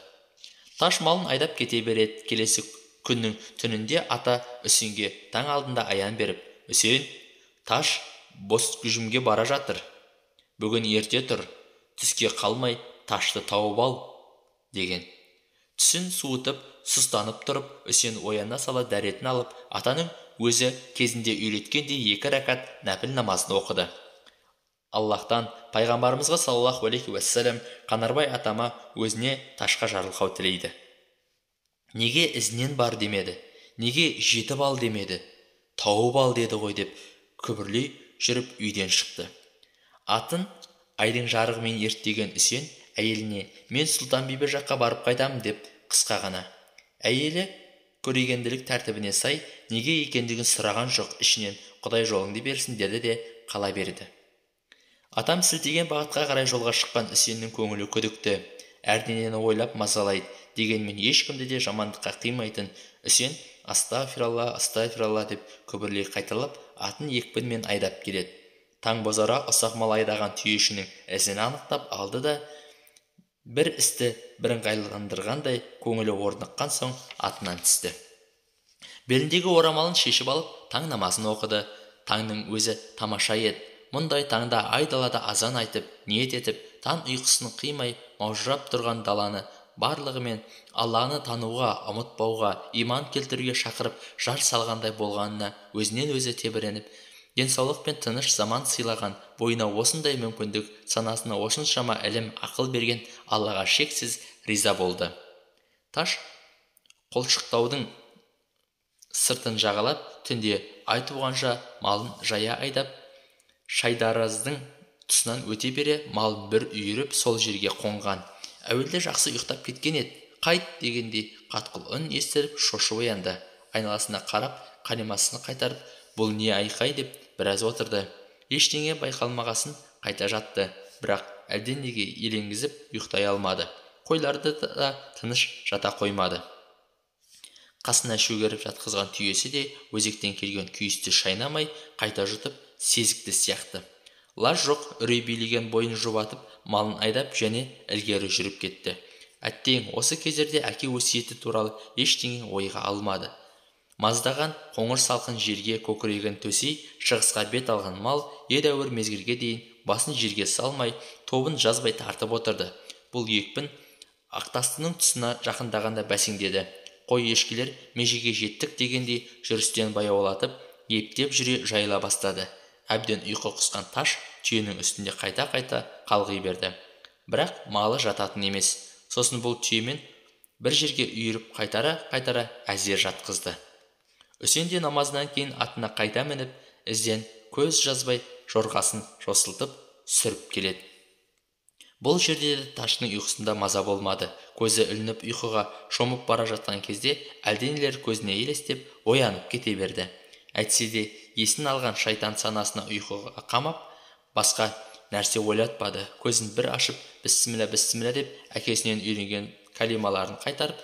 Таш малын айдап кете береді. Келесі күннің түнінде ата Үсенге таң алдында аян беріп, Үсен, Таш бос күжімге бара жатыр. Бүгін ерте тұр, түске қалмай Ташты тауып ал, деген. Түсін суытып, сұстанып тұрып, Үсен ояна сала дәретін алып, атаның өзі кезінде үйреткендей 2 рәкат нәпіл намазын оқыды. Аллахтан пайғамбарымызға саллаллаху алейхи уассалам Қанарбай атама өзіне Ташқа жарылқау тілейді. Неге ізінен бар демеді, неге жетіп ал демеді, тауып ал деді ғой деп күбірлей жүріп үйден шықты. Атын айдың жарығымен ерттеген Үсен әйеліне мен Сұлтанбибі жаққа барып қайтамын деп қысқа ғана. Әйелі көрегенділік тәртібіне сай неге екендігін сұраған жоқ, ішінен Құдай жолыңды берсін деді де қала берді. Атам сілтеген бағытқа қарай жолға шыққан Үсеннің көңілі күдікті, әрденені ойлап мазалайды, дегенмен ешкімді де жамандыққа қимайтын Үсен астағфиралла, астағфиралла деп күбірлей қайталап, атын екпінмен айдап келеді. Таң бозара ұсақ мал айдаған түйешінің ізін анықтап алды да, бір істі бірыңғайландырғандай көңілі орныққан соң атынан түсті. Беліндегі орамалын шешіп алып, таң намазын оқыды. Таңның өзі тамаша еді. Мұндай таңда айдалада азан айтып, ниет етіп, таң ұйқысын қимай маужырап тұрған даланы барлығымен Алланы тануға, ұмытпауға, иман келтіруге шақырып, жар салғандай болғанына өзінен өзі тебіреніп, денсаулық пен тыныш заман сыйлаған, бойына осындай мүмкіндік, санасына осыншама ілім, ақыл берген Аллаға шексіз риза болды. Таш қолшықтаудың сыртын жағалап, түнде ай туғанша малын жая айдап, Шайдараздың тұсынан өте бере малын бір үйіріп сол жерге қонған. Әуелде жақсы ұйықтап кеткен еді. Қайт дегендей қатқыл үн естіріп шошып оянды. Айналасына қарап, қалимасын қайтарып, Бұл не айқай деп біраз отырды. Ештеңе байқалмағасын қайта жатты. Бірақ әлденеге елеңгізіп ұйықтай алмады. Қойларды да тыныш жата қоймады. Қасына шөгеріп жатқызған түйесі де өзектен келген күйісті шайнамай қайта жұтып сезікті сияқты. Лаж жоқ, үрей билеген бойын жұбатып, малын айдап және ілгері жүріп кетті. Әттең, осы кездерде әке өсиеті туралы ештеңе ойға алмады. Маздаған қоңыр салқын жерге көкірегін төсей шығысқа бет алған мал едәуір мезгілге дейін басын жерге салмай, тобын жазбай тартып отырды. Бұл екпін Ақтастының тұсына жақындағанда бәсеңдеді. Қой ешкілер межеге жеттік дегендей жүрістен баяулатып, ептеп жүре жайыла бастады. Әбден ұйқы құсқан Таш түйенің үстінде қайта-қайта қалғи берді. Бірақ малы жататын емес. Сосын бұл түйемен бір жерге үйіріп қайтара-қайтара әзер жатқызды. Үсен де намазынан кейін атына қайта мініп, ізден көз жазбай жорғасын жосылтып сүріп келеді. Бұл жерде де Таштың ұйқысында маза болмады. Көзі ілініп ұйқыға шомып бара жатқан кезде әлденелер көзіне елестеп оянып кете берді. Әйтсе де есін алған шайтан санасына ұйқыға қамап, басқа нәрсе ойлатпады. Көзін бір ашып, бісміллә, бісміллә деп әкесінен үйренген калималарын қайтарып,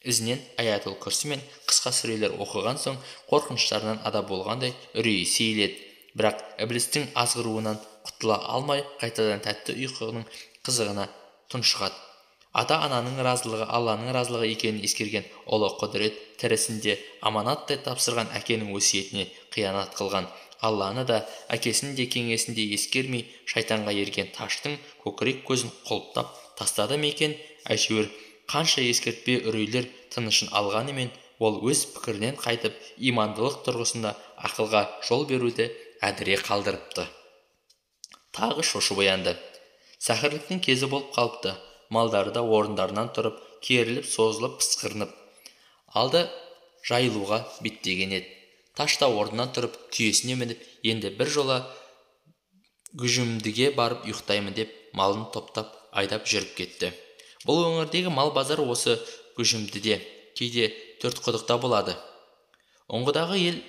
ізінен аятул күрсі мен қысқа сүрелер оқыған соң қорқыныштарынан ада болғандай үрейі сейіледі. Бірақ ібілістің азғыруынан құтыла алмай қайтадан тәтті ұйқының қызығына тұншығады. Ата-ананың разылығы Алланың разылығы екенін ескерген ұлы құдірет тірісінде аманаттай тапсырған әкенің өсиетіне қиянат қылған, Алланы да, әкесінің де кеңесін де ескермей шайтанға ерген Таштың көкірек көзін құлыптап тастады ма екен, әйтеуір қанша ескертпе үрейлер тынышын алғанымен ол өз пікірінен қайтып, имандылық тұрғысында ақылға жол беруді әдіре қалдырыпты. Тағы шошып оянды. Сәһірліктің кезі болып қалыпты. Малдары да орындарынан тұрып, керіліп, созылып, пысқырынып алды жайылуға беттеген еді. Таш та орнынан тұрып, түйесіне мініп, енді бір жола Гүжімдіге барып ұйықтаймын деп малын топтап айдап жүріп кетті. Бұл өңірдегі мал базары осы Гүжімдіде, кейде төрт құдықта болады. Ұңғыдағы ел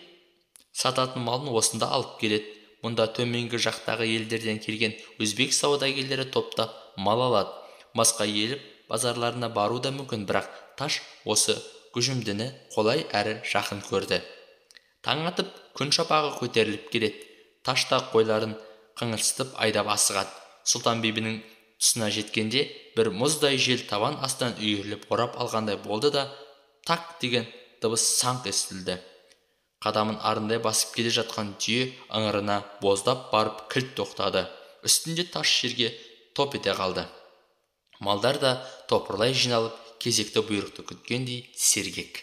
сататын малын осында алып келеді. Мұнда төменгі жақтағы елдерден келген өзбек саудагерлері топтап мал алады. Басқа ел базарларына бару да мүмкін, бірақ Таш осы Гүжімдіні қолай әрі жақын көрді. Таң атып, күн шапағы көтеріліп келеді. Таш та қойларын қыңырсытып айдап асығады. Сұлтанбибінің тұсына жеткенде бір мұздай жел табан астынан үйіріліп орап алғандай болды да, так деген дыбыс саңқ естілді. Қадамын арындай басып келе жатқан түйе ыңырына боздап барып кілт тоқтады. Үстінде тас жерге топ ете қалды. Малдар да топырлай жиналып, кезекті бұйрықты күткендей сергек.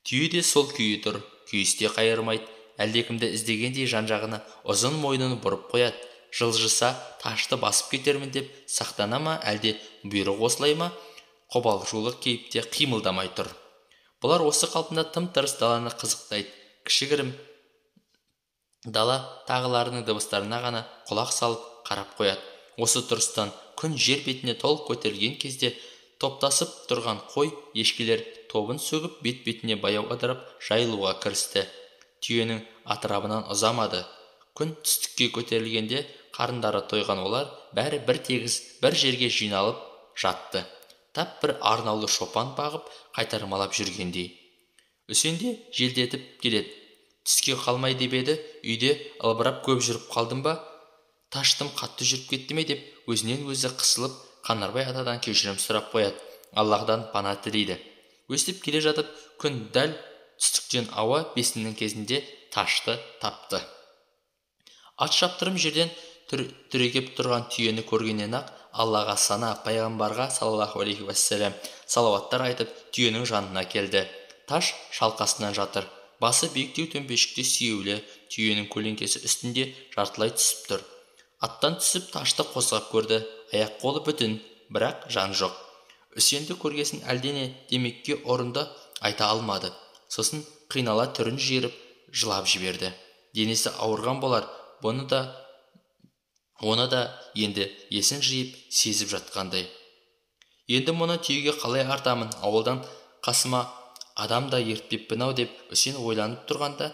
Түйе де сол күйі тұр, күйісте қайырмайды, әлдекімді іздегендей жан-жағына ұзын мойнын бұрып қояды. Жылжыса ташты басып кетермін деп сақтана ма, әлде бұйрық осылай ма, қобалжулы кейіпте қимылдамай тұр. Бұлар осы қалпында тым-тырыс даланы қызықтайды. Кішігірім дала тағыларының дыбыстарына ғана құлақ салып қарап қояды. Осы тұрыстан күн жер бетіне толық көтерілген кезде топтасып тұрған қой ешкілер тобын сөгіп бет-бетіне баяу ыдырап жайылуға кірісті. Түйенің атырабынан ұзамады. Күн түстікке көтерілгенде қарындары тойған олар бәрі бір тегіс бір жерге жиналып жатты. Тап бір арнаулы шопан бағып қайтармалап жүргендей. Үсен де желдетіп келеді. Түске қалмай деп еді, үйде ылбырап көп жүріп қалдым ба, таштым қатты жүріп кетті ме деп өзінен өзі қысылып Қанарбай атадан кешірім сұрап қояды. Аллаһдан пана тілейді. Өстіп келе жатып, күн дәл түстіктен ауа бесіннің кезінде ташты тапты. Ат шаптырым жерден түрегеп тұрған түйені көргеннен-ақ Аллаға сана, пайғамбарға саллаллаху алейхи уассалам салауаттар айтып түйенің жанына келді. Таш шалқасынан жатыр. Басы биіктеу төмпешікте сүйеулі, түйенің көлеңкесі үстінде жартылай түсіп тұр. Аттан түсіп ташты қозғап көрді. Аяқ қолы бүтін, бірақ жан жоқ. Үсенді көргесін әлдене демекке орынды айта алмады. Сосын қинала түрін жиырып жылап жіберді. Денесі ауырған болар, бұны да, оны да енді есін жиып сезіп жатқандай. Енді мұны түйеге қалай артамын, ауылдан қасыма адам да ертпеппін ау деп Үсен ойланып тұрғанда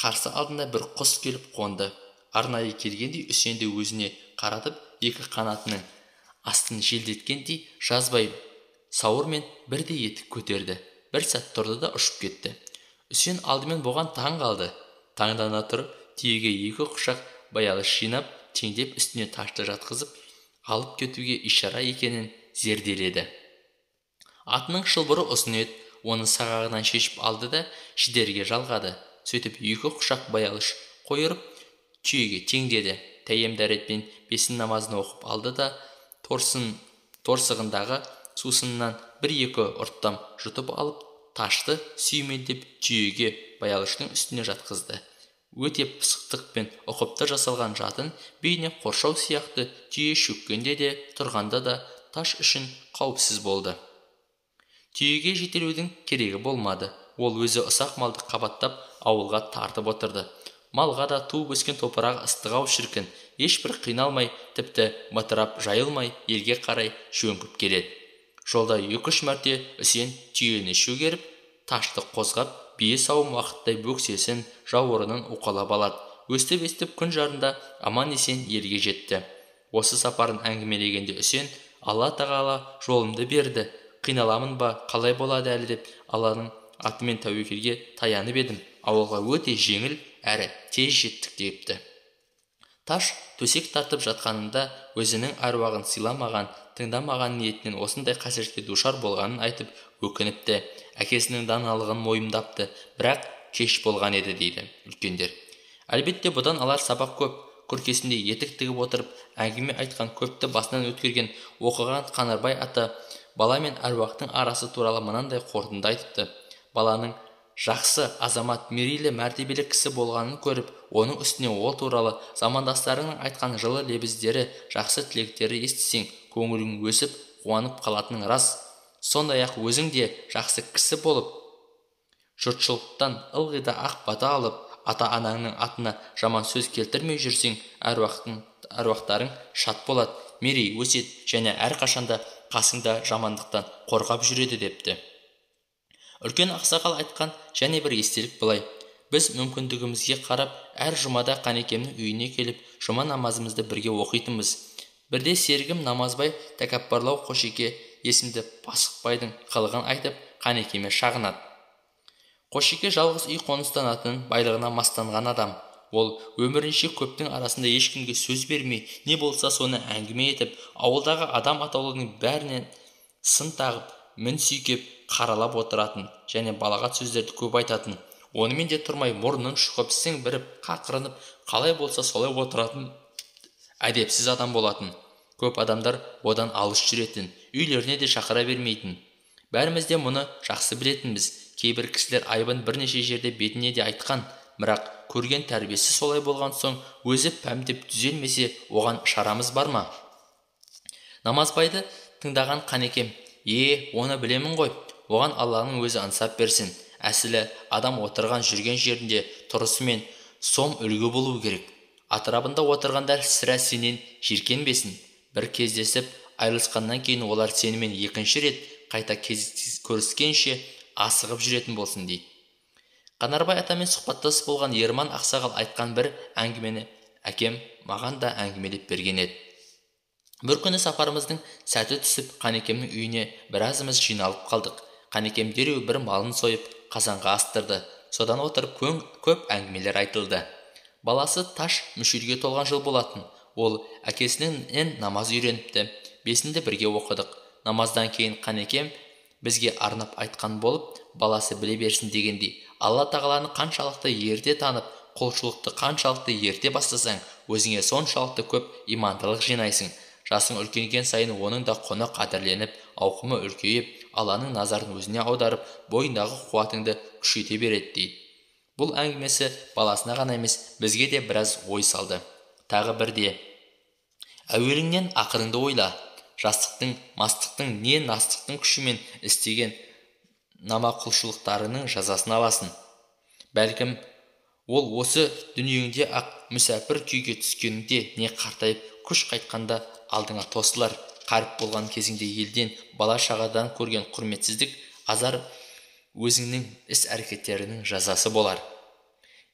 Қарсы алдына бір құс келіп қонды. Арнайы келгендей Үсенді өзіне қаратып, екі қанатының астын желдеткендей жазбай сауырмен бірдей етіп көтерді. Бір сәт тұрды да ұшып кетті. Үсен алдымен бұған таң қалды. Таңдана тұрып, түйеге екі құшақ баялыш жинап, теңдеп үстіне ташты жатқызып, алып кетуге ишара екенін зерделеді. Атының шылбыры ұзын еді, оны сағағынан шешіп алды да шідерге жалғады. Сөйтіп екі құшақ баялыш қойырып, түйеге теңдеді. Тәйем дәретпен бесін намазын оқып алды да торсығындағы сусыннан бір-екі ұрттам жұтып алып, ташты сүйемелдеп түйеге баялыштың үстіне жатқызды. Өте пысықтықпен ұқыпты жасалған жатын бейне қоршау сияқты түйе шөккенде де тұрғанда да таш үшін қауіпсіз болды. Түйеге жетелеудің керегі болмады. Ол өзі ұсақ малды қабаттап ауылға тартып отырды. Малға да туып өскен топырағы ыстық-ау шіркін, ешбір қиналмай, тіпті бытырап жайылмай елге қарай жөңкіп келеді. Жолда 2-3 мәрте Үсен түйені шөгеріп, ташты қозғап, бие сауым уақыттай бөксесін, жауырынын уқалап алады. Өстіп-өстіп күн жарында аман-есен елге жетті. Осы сапарын әңгімелегенде Үсен, Алла тағала жолымды берді, қиналамын ба, қалай болады әлі деп Алланың атымен тәуекелге таянып едім. Ауылға өте жеңіл әрі тез жеттік депті. Таш төсек тартып жатқанында өзінің әруағын сыйламаған, тыңдамаған ниетінен осындай қасіретке душар болғанын айтып өкініпті. Әкесінің даналығын мойындапты, бірақ кеш болған еді дейді үлкендер. Әлбетте бұдан алар сабақ көп. Күркесінде етік тігіп отырып әңгіме айтқан, көпті басынан өткерген, оқыған Қанарбай ата бала мен әруақтың арасы туралы мынандай қорытынды айтыпты. Баланың жақсы, азамат, мерейлі, мәртебелі кісі болғанын көріп, оның үстіне ол туралы замандастарының айтқан жылы лебіздері, жақсы тілектері естісең, көңілің өсіп, қуанып қалатының рас. Сондай-ақ өзің де жақсы кісі болып, жұртшылықтан ылғи да ақ бата алып, ата-анаңның атына жаман сөз келтірмей жүрсең, әруақтарың шат болады, мерей өседі және әрқашанда қасыңда жамандықтан қорғап жүреді депті. Үлкен ақсақал айтқан және бір естелік былай. Біз мүмкіндігімізге қарап, әр жұмада Қанекемнің үйіне келіп, жұма намазымызды бірге оқитынбыз. Бірде серігім Намазбай тәкаппарлау Қошеке есімді Пасықбайдың қылығын айтып, Қанекеме шағынады. Қошеке жалғыз үй қоныстанатын, байлығына мастанған адам. Ол өмірінше көптің арасында ешкімге сөз бермей, не болса соны әңгіме етіп, ауылдағы адам атаулының бәрінен сын тағып, мін сүйкеп, қаралап отыратын және балағат сөздерді көп айтатын. Онымен де тұрмай мұрнын шұқып, сіңбіріп, қақырынып, қалай болса солай отыратын әдепсіз адам болатын. Көп адамдар одан алыс жүретін, үйлеріне де шақыра бермейтін. Бәріміз де мұны жақсы білетінбіз. Кейбір кісілер айыбын бірнеше жерде бетіне де айтқан, бірақ көрген тәрбиесі солай болған соң өзі пәмдеп түзелмесе, оған шарамыз бар ма? Намазбайды тыңдаған Қанекем, оны білемін ғой, оған Алланың өзі ынсап берсін. Әсілі адам отырған жүрген жерінде тұрысымен сом үлгі болу керек. Атырабында отырғандар сірә сенен жиіркенбесін. Бір кездесіп айырылысқаннан кейін олар сенімен екінші рет қайта көріскенше асығып жүретін болсын дейді. Қанарбай атамен сұхбаттас болған Ерман ақсақал айтқан бір әңгімені әкем маған да әңгімелеп берген еді. Бір күні сапарымыздың сәті түсіп, Қанекемнің үйіне біразымыз жиналып қалдық. Қанекем дереу бір малын сойып, қазанға астырды. Содан отырып көп әңгімелер айтылды. Баласы Таш мүшелге толған жыл болатын. Ол әкесінен намаз үйреніпті. Бесінде бірге оқыдық. Намаздан кейін Қанекем бізге арнап айтқан болып, баласы біле берсін дегендей, Алла тағаланы қаншалықты ерте танып, құлшылықты қаншалықты ерте бастасаң, өзіңе соншалықты көп имандылық жинайсың. Жасың үлкейген сайын оның да құны қадірленіп, ауқымы үлкейіп, Алланың назарын өзіне аударып, бойындағы қуатыңды күшейте береді дейді. Бұл әңгімесі баласына ғана емес, бізге де біраз ой салды. Тағы бірде, әуеліңнен ақырыңды ойла. Жастықтың, мастықтың, не настықтың күшімен істеген намақұлшылықтарының жазасын аласың. Бәлкім, ол осы дүниеңде ақ мүсәпір күйге түскенінде не қартайып күш қайтқанда алдыңа тосылар. Қаріп болған кезіңде елден, бала шағадан көрген құрметсіздік, азар өзіңнің іс әрекеттерінің жазасы болар.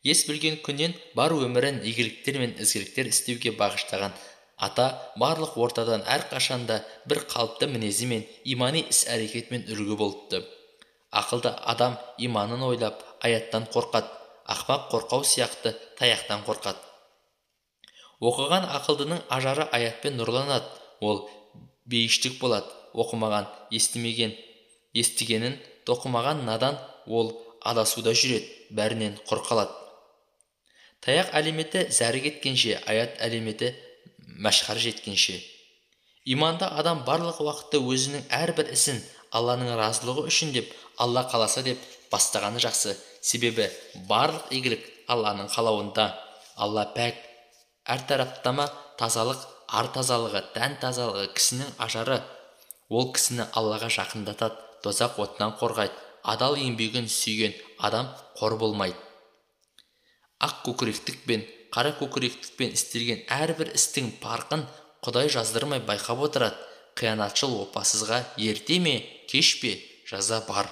Ес білген күннен бар өмірін игіліктер мен ізгіліктер істеуге бағыштаған ата барлық ортадан әрқашанда бір қалыпты мінезімен, имани іс-әрекетімен үлгі болыпты. Ақылды адам иманын ойлап, аяттан қорқады, ақмақ қорқау сияқты таяқтан қорқады. Оқыған ақылдының ажары аятпен нұрланады, ол бейіштік болады. Оқымаған, естімеген, естігенін тоқымаған надан ол адасуда жүреді, бәрінен құр қалады. Таяқ әлеметі зәрі кеткенше, аят әлеметі мәшһәр жеткенше. Иманды адам барлық уақытта өзінің әрбір ісін Алланың разылығы үшін деп, Алла қаласа деп бастағаны жақсы. Себебі барлық игілік Алланың қалауында. Алла пәк, әр тараптама тазалық, ар тазалығы, тән тазалығы кісінің ажары. Ол кісіні Аллаға жақындатады, тозақ отынан қорғайды. Адал еңбегін сүйген адам қор болмайды. Ақ көкіректікпен, қара көкіректікпен істелген әрбір істің парқын Құдай жаздырмай байқап отырады. Қиянатшыл опасызға ерте ме, кеш пе жаза бар.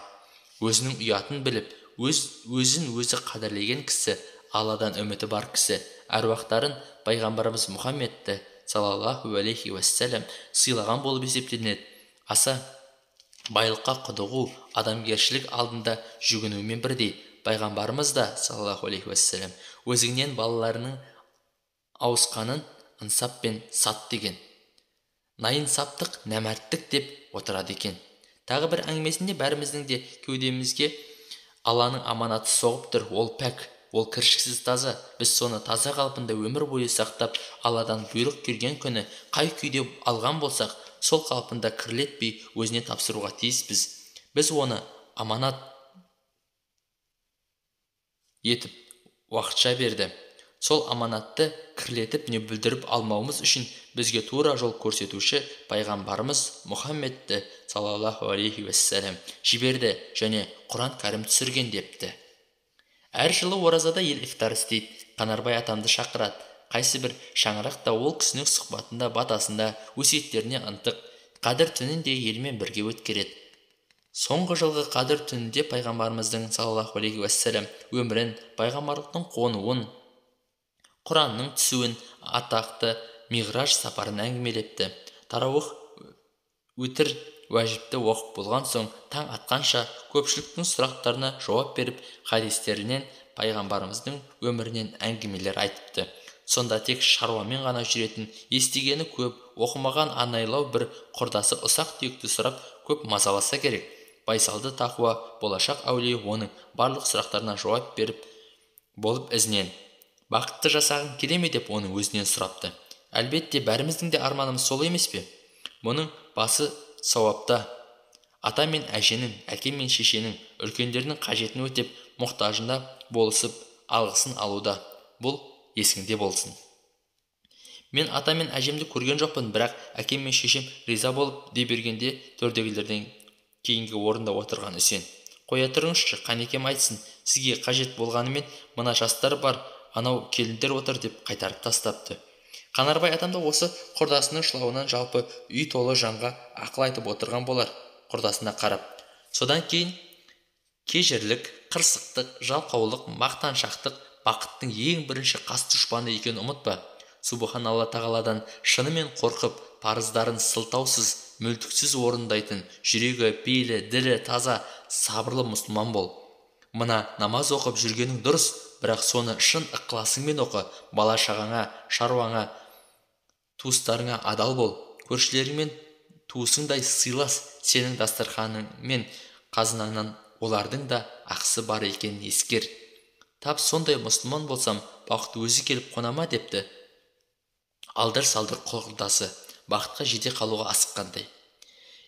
Өзінің ұятын біліп, өзін өзі қадірлеген кісі, Алладан үміті бар кісі, әруақтарын пайғамбарымыз Мұхаммедті саллаллаху алейхи уассалам сыйлаған болып есептелінеді. Аса байлыққа құдығу адамгершілік алдында жүгінумен бірдей. Пайғамбарымыз да саллаллаху алейхи уассалам өзіңнен балаларының ауысқанын ынсаппен сат деген. Найынсаптық, нәмәрттік деп отырады екен. Тағы бір әңгімесінде бәріміздің де кеудемізге Алланың аманаты соғып тұр, ол пәк, ол кіршіксіз таза. Біз соны таза қалпында өмір бойы сақтап, Алладан бұйрық келген күні қай күйде алған болсақ, сол қалпында кірлетпей өзіне тапсыруға тиіспіз. Біз оны аманат етіп уақытша берді. Сол аманатты кірлетіп не бүлдіріп алмауымыз үшін бізге тура жол көрсетуші пайғамбарымыз Мұхаммедті саллаллаху алейхи уассалам жіберді және Құран кәрім түсірген депті. Әр жылы оразада ел ифтар істейді, Қанарбай атамды шақырады. Қайсы бір шаңырақта ол кісінің сұхбатында, батасында, өсиеттеріне ынтық, қадір түнін де елмен бірге өткереді. Соңғы жылғы қадір түнінде пайғамбарымыздың саллаллаху алейхи уассалам өмірін, пайғамбарлықтың қонуын, Құранның түсуін, атақты миғраж сапарын әңгімелепті. Тарауых өтір уәжіпті оқып болған соң таң атқанша көпшіліктің сұрақтарына жауап беріп, хадистерінен, пайғамбарымыздың өмірінен әңгімелер айтыпты. Сонда тек шаруамен ғана жүретін, естігені көп, оқымаған анайлау бір құрдасы ұсақ түйекті сұрап көп мазаласа керек. Байсалды тақуа болашақ әулие оның барлық сұрақтарына жауап беріп болып ізінен бақытты жасағың келе ме деп оның өзінен сұрапты. Әлбетте бәріміздің де арманымыз сол емес пе? Мұның басы сауапта. Ата мен әженің, әке мен шешенің, үлкендердің қажетін өтеп, мұқтажында болысып, алғысын алуда. Бұл есіңде болсын. Мен ата мен әжемді көрген жоқпын, бірақ әкем мен шешем риза болып дей бергенде төрдегілерден кейінгі орында отырған Үсен: қоя тұрыңызшы, қанекем айтсын, сізге қажет болғанымен мына жастар бар, анау келіндер отыр деп қайтарып тастапты. Қанарбай атам да осы құрдасының шылауынан жалпы үй толы жанға ақыл айтып отырған болар, құрдасына қарап. Содан кейін кежірлік, қырсықтық, жалқаулық, мақтаншақтық бақыттың ең бірінші қас дұшпаны екенін ұмытпа. Субханалла тағаладан шынымен қорқып, парыздарын сылтаусыз, мүлтіксіз орындайтын, жүрегі, пейілі, ділі таза, сабырлы мұсылман бол. Мына намаз оқып жүргенің дұрыс, бірақ соны шын ықыласыңмен оқы, бала шағаңа, шаруаңа, туыстарыңа адал бол, көршілеріңмен туысыңдай сыйлас, сенің дастарханың мен қазынаңнан олардың да ақысы бар екенін ескер. Тап сондай мұсылман болсам, бақыт өзі келіп қонама депті. Алдыр-салдыр құрдасы бақытқа жете қалуға асыққандай.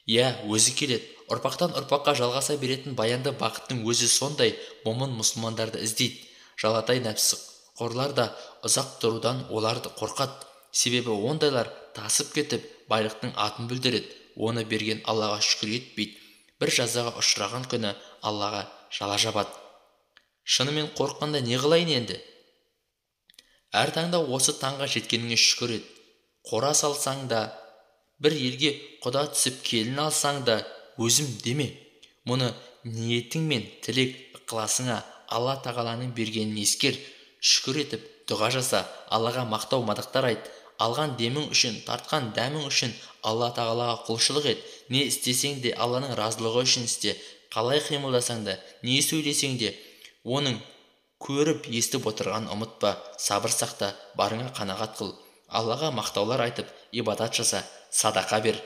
Иә, өзі келеді. Ұрпақтан ұрпаққа жалғаса беретін баянды бақыттың өзі сондай момын мұсылмандарды іздейді. Жалатай нәпсіқорлар да ұзақ тұрудан оларды қорқады. Себебі ондайлар тасып кетіп, байлықтың атын бүлдіреді. Оны берген Аллаға шүкір етпейді. Бір жазаға ұшыраған күні Аллаға жала жабады. Шынымен қорыққанда не қылайын енді? Әр таңда осы таңға жеткеніңе шүкір ет. Қора салсаң да, бір елге құда түсіп келін алсаң да, өзім деме. Мұны ниетің мен тілек ықыласыңа Алла тағаланың бергенін ескер, шүкір етіп, дұға жаса, Аллаға мақтау мадақтар айт. Алған демің үшін, тартқан дәмің үшін Алла тағалаға құлшылық ет. Не істесең де Алланың разылығы үшін істе. Қалай қимылдасаң да, не сөйлесең де, оның көріп, естіп отырғанын ұмытпа. Сабыр сақта, барыңа қанағат қыл. Аллаға мақтаулар айтып, ибадат жаса, садақа бер.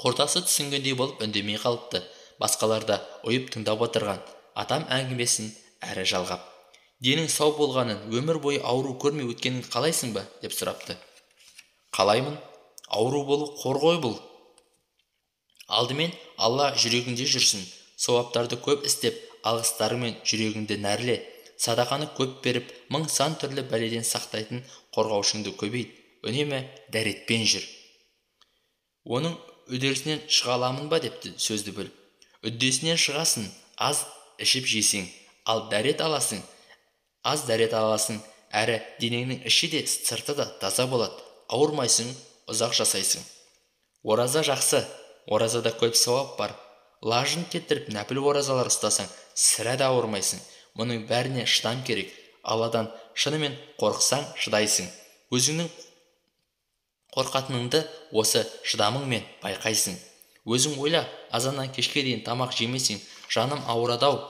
Құрдасы түсінгендей болып үндемей қалыпты. Басқалар да ұйып тыңдап отырған. Атам әңгімесін әрі жалғап. Денің сау болғанын, өмір бойы ауру көрмей өткенін қалайсың ба? Деп сұрапты. Қалаймын. Ауру болу қор ғой бұл. Алдымен Алла жүрегіңде жүрсін. Сауаптарды көп істеп, алғыстарыңмен жүрегіңді нәрле. Садақаны көп беріп, мың сан түрлі бәледен сақтайтын қорғаушыңды көбейт. Үнемі дәретпен жүр. Оның үдерісінен шыға аламын ба депті сөзді бөліп. Үддесінен шығасың, аз ішіп жесең, ал дәрет аласың, аз дәрет аласың, әрі денеңнің іші де сырты да таза болады, ауырмайсың, ұзақ жасайсың. Ораза жақсы, оразада көп сауап бар. Лажын кетіріп нәпіл оразалар ұстасаң, сірә де ауырмайсың. Мұның бәріне шыдам керек. Алладан шынымен қорықсаң, шыдайсың. Өзіңнің қорқатыныңды осы шыдамыңмен байқайсың. Өзің ойла, азаннан кешке дейін тамақ жемесең, жаным ауырады-ау,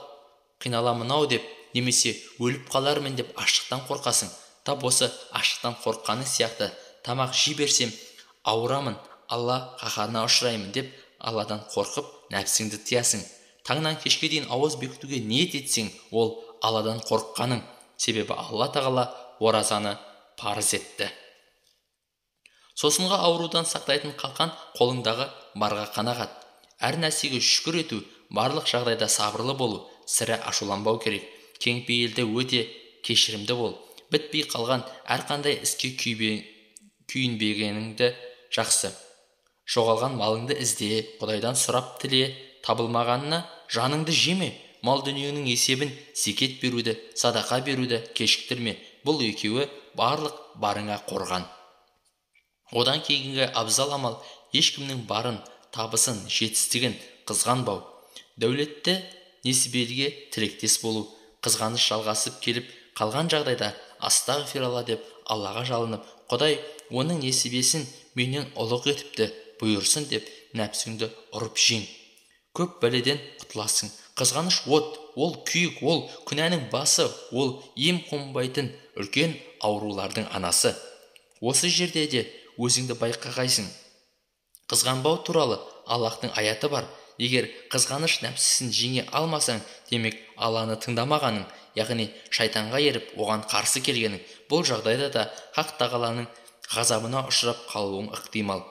қиналамын-ау деп, немесе өліп қалармын деп аштықтан қорқасың. Тап осы аштықтан қорыққаның сияқты тамақ жей берсем, ауырамын, Алла қаһарына ұшыраймын деп Алладан қорқып, нәпсіңді тиясың. Таңнан кешке дейін ауыз бекітуге ниет етсең, ол Алладан қорыққаның. Себебі Алла тағала оразаны парыз етті. Сосынға аурудан сақтайтын қалқан қолыңдағы барға қанағат. Әр нәрсеге шүкір ету, барлық жағдайда сабырлы болу, сірә ашуланбау керек. Кеңпейілді, өте кешірімді бол. Бітпей қалған әрқандай іске күйінбегеніңді жақсы. Жоғалған малыңды ізде, Құдайдан сұрап тіле, табылмағанына жаныңды жеме. Мал дүниеңнің есебін зекет беруді, садақа беруді кешіктірме. Бұл екеуі барлық барыңа қорған. Одан кейінгі абзал амал ешкімнің барын, табысын, жетістігін қызғанбау. Дәулетті несібеліге тілектес болу. Қызғаныш жалғасып келіп қалған жағдайда астағфиралла деп Аллаға жалынып, Құдай оның несібесін менен ұлық етіпті, бұйырсын деп нәпсіңді ұрып жең. Көп бәледен құтыласың. Қызғаныш от, ол күйік, ол күнәнің басы, ол ем қонбайтын үлкен аурулардың анасы. Осы жерде де өзіңді байқағайсың. Қызғанбау туралы Аллахтың аяты бар. Егер қызғаныш нәпсісін жеңе алмасаң, демек Алланы тыңдамағаның, яғни шайтанға еріп, оған қарсы келгенің. Бұл жағдайда да Хақ тағаланың ғазабына ұшырап қалуың ықтимал.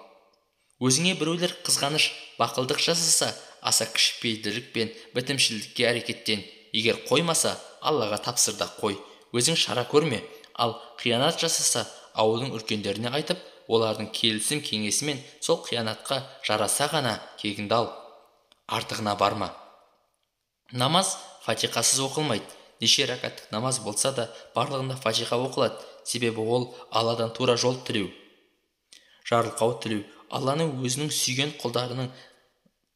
Өзіңе біреулер қызғаныш, бақылдық жасаса, аса кішіпейілділік пен бітімшілдікке әрекеттен. Егер қоймаса, Аллаға тапсыр да қой. Өзің шара көрме. Ал қиянат жасаса, ауылдың үлкендеріне айтып, олардың келісім кеңесімен сол қиянатқа жараса ғана кегіңді ал. Артығына барма. Намаз фатиқасыз оқылмайды. Неше ракаттық намаз болса да барлығында фатиқа оқылады. Себебі ол Алладан тура жол тілеу, жарылқау тілеу, Алланың өзінің сүйген құлдарының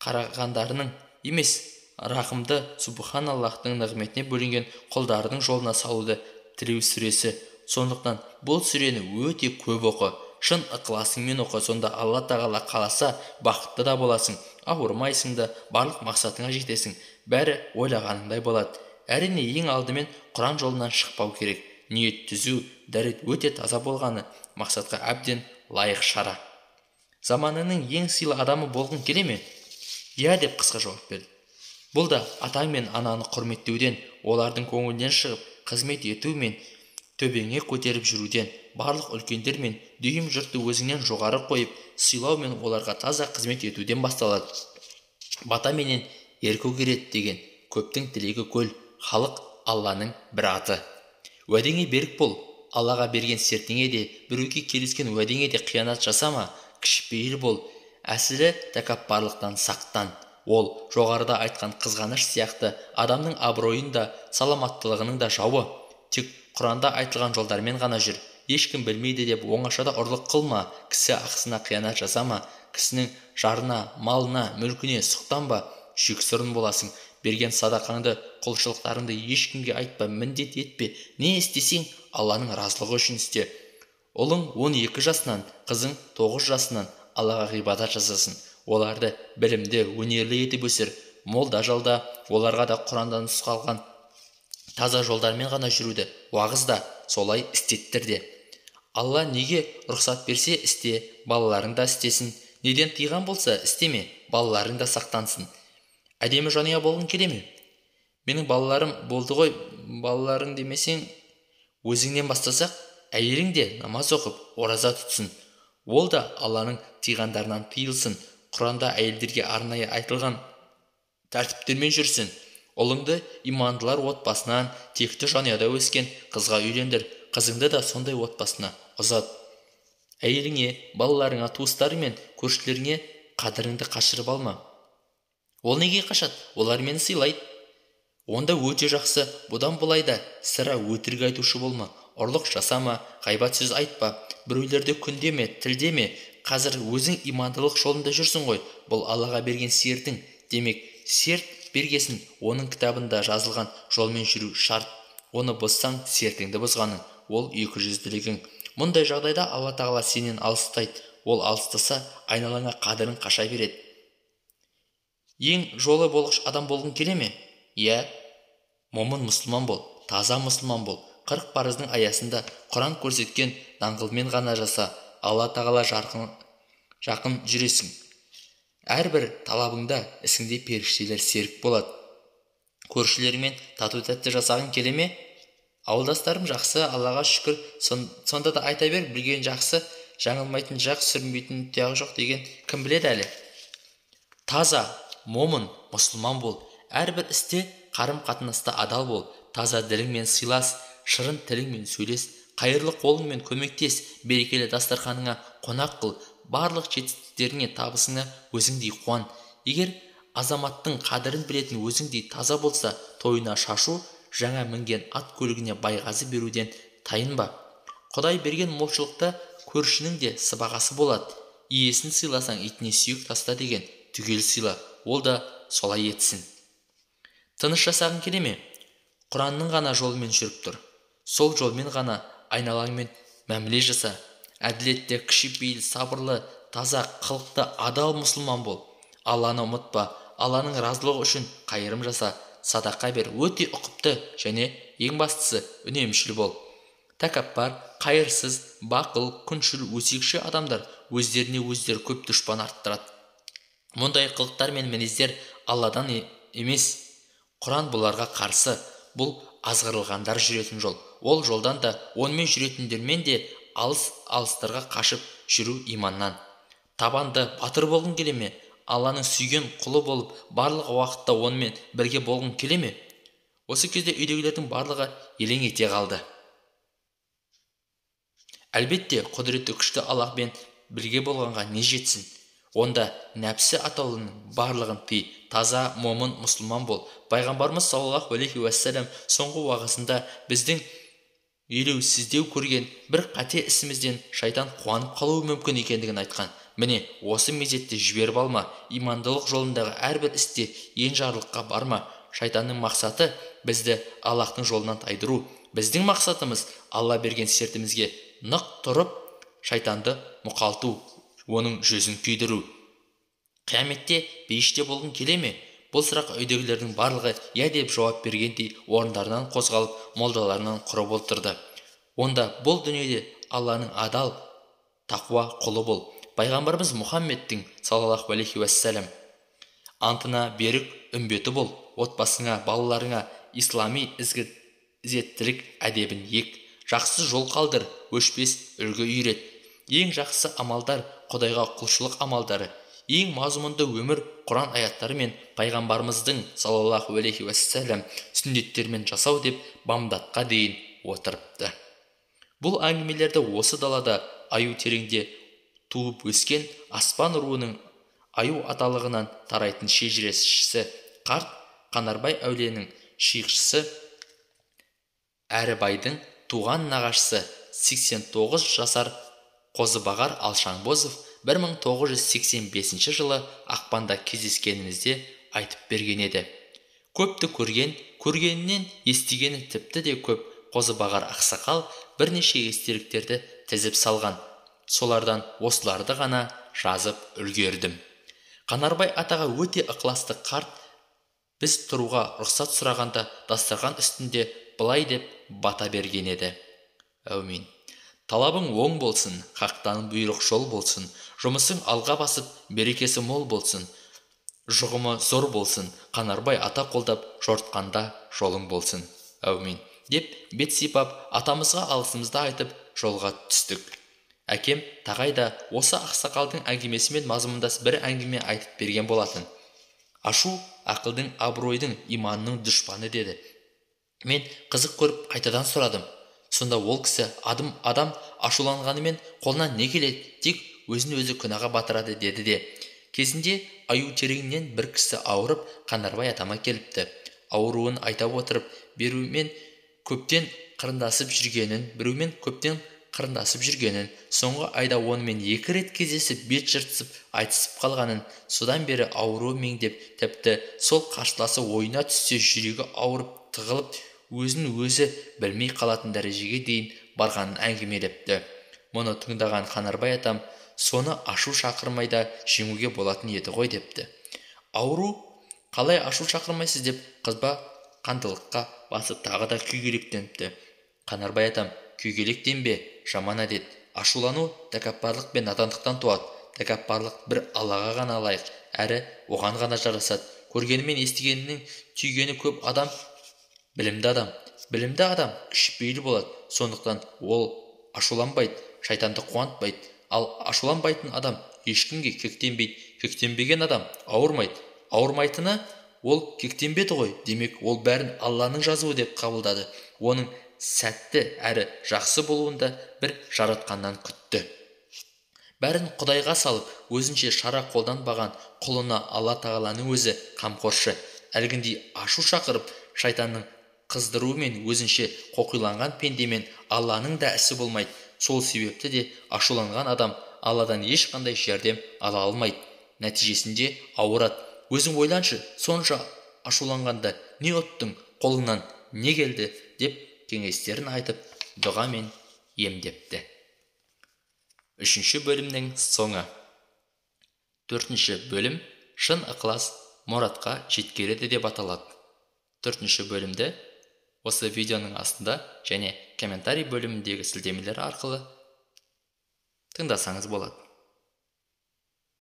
қарағандарының емес, рақымды субханаллахтың нығметіне бөленген құлдарының жолына салуды тілеу сүресі. Сондықтан бұл сүрені өте көп оқы, шын ықыласыңмен оқы, сонда Алла тағала қаласа бақытты да боласың, ауырмайсың да, барлық мақсатыңа жетесің, бәрі ойлағаныңдай болады. Әрине, ең алдымен Құран жолынан шықпау керек. Ниет түзу, дәрет өте таза болғаны мақсатқа әбден лайық шара. Заманының ең сыйлы адамы болғың келе ме? Иә, деп қысқа жауап берді. Бұл да атаң мен ананы құрметтеуден, олардың көңілінен шығып, қызмет ету мен төбеңе көтеріп жүруден, барлық үлкендер мен дүйім жұртты өзіңнен жоғары қойып, сыйлау мен оларға таза қызмет етуден басталады. Бата менен ер көгереді деген көптің тілегі көл, халық Алланың бір аты. Уәдеңе берік бол, Аллаға берген сертіңе де, біреуге келіскен уәдеңе де қиянат жасама, кішіпейіл бол, әсілі тәкаппарлықтан сақтан. Ол жоғарыда айтқан қызғаныш сияқты адамның абыройын да, саламаттылығының да жауы. Тек Құранда айтылған жолдармен ғана жүр. Ешкім білмейді деп оңашада ұрлық қылма, кісі ақысына қиянат жасама, кісінің жарына, малына, мүлкіне сұқтанба, жексұрын боласың. Берген садақаңды, құлшылықтарыңды ешкімге айтпа, міндет етпе. Не істесең, Алланың разылығы үшін істе. Ұлың 12 жасынан, қызың 9 жасынан Аллаға ғибадат жасасын. Оларды білімді, өнерлі етіп өсір. Молда жалда, оларға да Құрандан нұсқалған таза жолдармен ғана жүруді уағыз да солай істеттір де. Алла неге рұқсат берсе істе, балаларың да істесін. Неден тыйған болса істеме, балаларың да сақтансын. Әдемі жанұя болғың келе ме? Менің балаларым болды ғой, балаларың демесең, өзіңнен бастасақ, әйелің де намаз оқып, ораза тұтсын. Ол да Алланың тыйғандарынан тыйылсын. Құранда әйелдерге арнайы айтылған тәртіптермен жүрсін. Ұлыңды имандылар отбасынан, текті жанұяда өскен қызға үйлендір. Қызыңды да сондай отбасына ұзат. Әйеліңе, балаларыңа, туыстарың мен көршілеріңе қадіріңді қашырып алма. Ол неге қашады? Олар мені сыйлайды. Онда өте жақсы. Бұдан былай да сірә өтірік айтушы болма. Ұрлық жасама, ғайбат сөз айтпа. Біреулерді күндеме, тілдеме. Қазір өзің имандылық жолында жүрсің ғой. Бұл Аллаға берген сертің. Демек, серт бергесін оның кітабында жазылған жолмен жүру шарт. Оны бұзсаң, сертіңді бұзғаның. Ол екіжүзділігің. Мұндай жағдайда Алла тағала сенен алыстайды. Ол алыстаса, айналаңа қадірің қаша береді. Ең жолы болғыш адам болғың келе ме? Иә, момын мұсылман бол, таза мұсылман бол. 40 парыздың аясында Құран көрсеткен даңғылмен ғана жаса, Алла тағала жақын жүресің. Әрбір талабыңда, ісіңде періштелер серік болады. Көршілеріңмен тату-тәтті жасағың келе ме? Ауылдастарым жақсы, Аллаға шүкір. Сонда да айта бер, білген жақсы, жаңылмайтын жақ, сүрінбейтін тұяғы жоқ деген кім біледі әлі? Таза, момын, мұсылман бол. Әрбір істе қарым-қатынаста адал бол. Таза діліңмен сыйлас, шырын тіліңмен сөйлес, қайырлы қолыңмен көмектес, берекелі дастарханыңа қонақ қыл, барлық жетістіктеріңе, табысыңа өзіңдей қуан. Егер азаматтың қадірін білетін өзіңдей таза болса, тойына шашу, жаңа мінген ат көлігіне байғазы беруден тайынба. Құдай берген молшылықта көршінің де сыбағасы болады. Иесін сыйласаң, итіне сүйек таста деген, түгел сыйла, ол да солай етсін. Тыныш жасағың келе ме? Құранның ғана жолымен жүріп тұр. Сол жолмен ғана айналаңмен мәміле жаса. Әділетті, кішіпейіл, сабырлы, таза, қылықты, адал мұсылман бол. Алланы ұмытпа. Алланың разылығы үшін қайырым жаса, садақа бер, өте ұқыпты және ең бастысы үнемшіл бол. Тәкаппар, қайырсыз, бақыл, күншіл, өсекші адамдар өздеріне өздері көп дұшпан арттырады. Мұндай қылықтар мен мінездер Алладан емес. Құран бұларға қарсы. Бұл азғырылғандар жүретін жол. Ол жолдан да, онымен жүретіндермен де алыс-алыстарға қашып жүру иманнан. Табанды батыр болғың келе ме? Алланың сүйген құлы болып, барлық уақытта онымен бірге болғың келе ме? Осы кезде үйдегілердің барлығы елең ете қалды. Әлбетте, құдіреті күшті Аллахпен бірге болғанға не жетсін? Онда нәпсі атаулының барлығын тый, таза, момын, мұсылман бол. Пайғамбарымыз саллаллаху алейхи уассалам соңғы уағызында біздің елеусіздеу көрген бір қате ісімізден шайтан қуанып қалуы мүмкін екендігін айтқан. Міне, осы мезетті жіберіп алма, имандылық жолындағы әрбір істе енжарлыққа барма. Шайтанның мақсаты бізді Аллахтың жолынан тайдыру. Біздің мақсатымыз Алла берген сертімізге нық тұрып, шайтанды мұқалту, оның жүзін күйдіру. Қияметте бейіште болғың келе ме? Бұл сұрақ үйдегілердің барлығы иә деп жауап бергендей орындарынан қозғалып, молдаларынан құрып отырды. Онда бұл дүниеде Алланың адал, тақуа құлы бол. Пайғамбарымыз Мұхаммедтің саллаллаху алейхи уассалам антына берік үмбеті бол. Отбасыңа, балаларыңа ислами ізеттілік әдебін ек. Жақсы жол қалдыр, өшпес үлгі үйрет. Ең жақсы амалдар Құдайға құлшылық амалдары. Ең мазмұнды өмір Құран аяттары мен пайғамбарымыздың саллаллаху алейхи уассалам сүннеттерімен жасау деп бамдатқа дейін отырыпты. Бұл әңгімелерді осы далада аю тереңде туып өскен аспан руының аю аталығынан тарайтын шежірешісі қарт Қанарбай әулиенің шиықшысы Әрібайдың туған нағашысы 89 жасар Қозыбағар Алшаңбозов 1985 жылы ақпанда кездескенімізде айтып берген еді. Көпті көрген, көргенінен естігені тіпті де көп Қозыбағар ақсақал бірнеше естеліктерді тізіп салған. Солардан осыларды ғана жазып үлгердім. Қанарбай атаға өте ықыласты қарт біз тұруға рұқсат сұрағанда дастархан үстінде былай деп бата берген еді. Әумин. Талабың оң болсын, хақтан бұйрық жол болсын, жұмысың алға басып, берекесі мол болсын, жұғымы зор болсын, Қанарбай ата қолдап жортқанда жолың болсын. Әумин. Деп бет сипап, атамызға алғысымызды айтып жолға түстік. Әкем Тағай да осы ақсақалдың әңгімесімен мазмұндас бір әңгіме айтып берген болатын. Ашу ақылдың, абыройдың, иманның дұшпаны деді. Мен қызық көріп қайтадан сұрадым. Сонда ол кісі адам ашуланғанымен қолынан не келеді, тек өзін өзі күнәға батырады деді де. Кезінде аю тереңнен бір кісі ауырып Қанарбай атама келіпті. Ауруын айта отырып, біреумен көптен қырындасып жүргенін, соңғы айда онымен 2 рет кездесіп, бет жыртысып, айтысып қалғанын, содан бері ауруы меңдеп, тіпті сол қарсыласы ойына түссе жүрегі ауырып, тығылып, өзін өзі білмей қалатын дәрежеге дейін барғанын әңгімелепті. Мұны тыңдаған Қанарбай атам, соны ашу шақырмай да жеңуге болатын еді ғой депті. Ауру қалай ашу шақырмайсыз деп қызба қандылыққа басып тағы да күйгелектеніпті. Қанарбай атам, күйгелектенбе, жаман әдет. Ашулану тәкаппарлық пен надандықтан туады. Тәкаппарлық бір Аллаға ғана лайық, әрі оған ғана жарасады. Көргенімен естігенінің түйгені көп адам білімді адам. Білімді адам кішіпейіл болады. Сондықтан ол ашуланбайды, шайтанды қуантпайды. Ал ашуланбайтын адам ешкімге кектенбейді. Кектенбеген адам ауырмайды. Ауырмайтыны ол кектенбеді ғой, демек ол бәрін Алланың жазуы деп қабылдады. Оның сәтті әрі жақсы болуында бір жаратқаннан күтті. Бәрін Құдайға салып, өзінше шара қолданбаған құлына Алла тағаланың өзі қамқоршы. Әлгіндей ашу шақырып, шайтанның қыздыруымен өзінше қоқиланған пендемен Алланың да ісі болмайды. Сол себепті де ашуланған адам Алладан ешқандай жәрдем ала алмайды. Нәтижесінде ауырады. Өзің ойланшы, сонша ашуланғанда не ұттың, қолыңнан не келді деп кеңестерін айтып, дұғамен емдепті. Үшінші бөлімнің соңы. Төртінші бөлім шын ықылас мұратқа жеткереді деп аталады. Төртінші бөлімді осы видеоның астында және комментарий бөліміндегі сілтемелер арқылы тыңдасаңыз болады.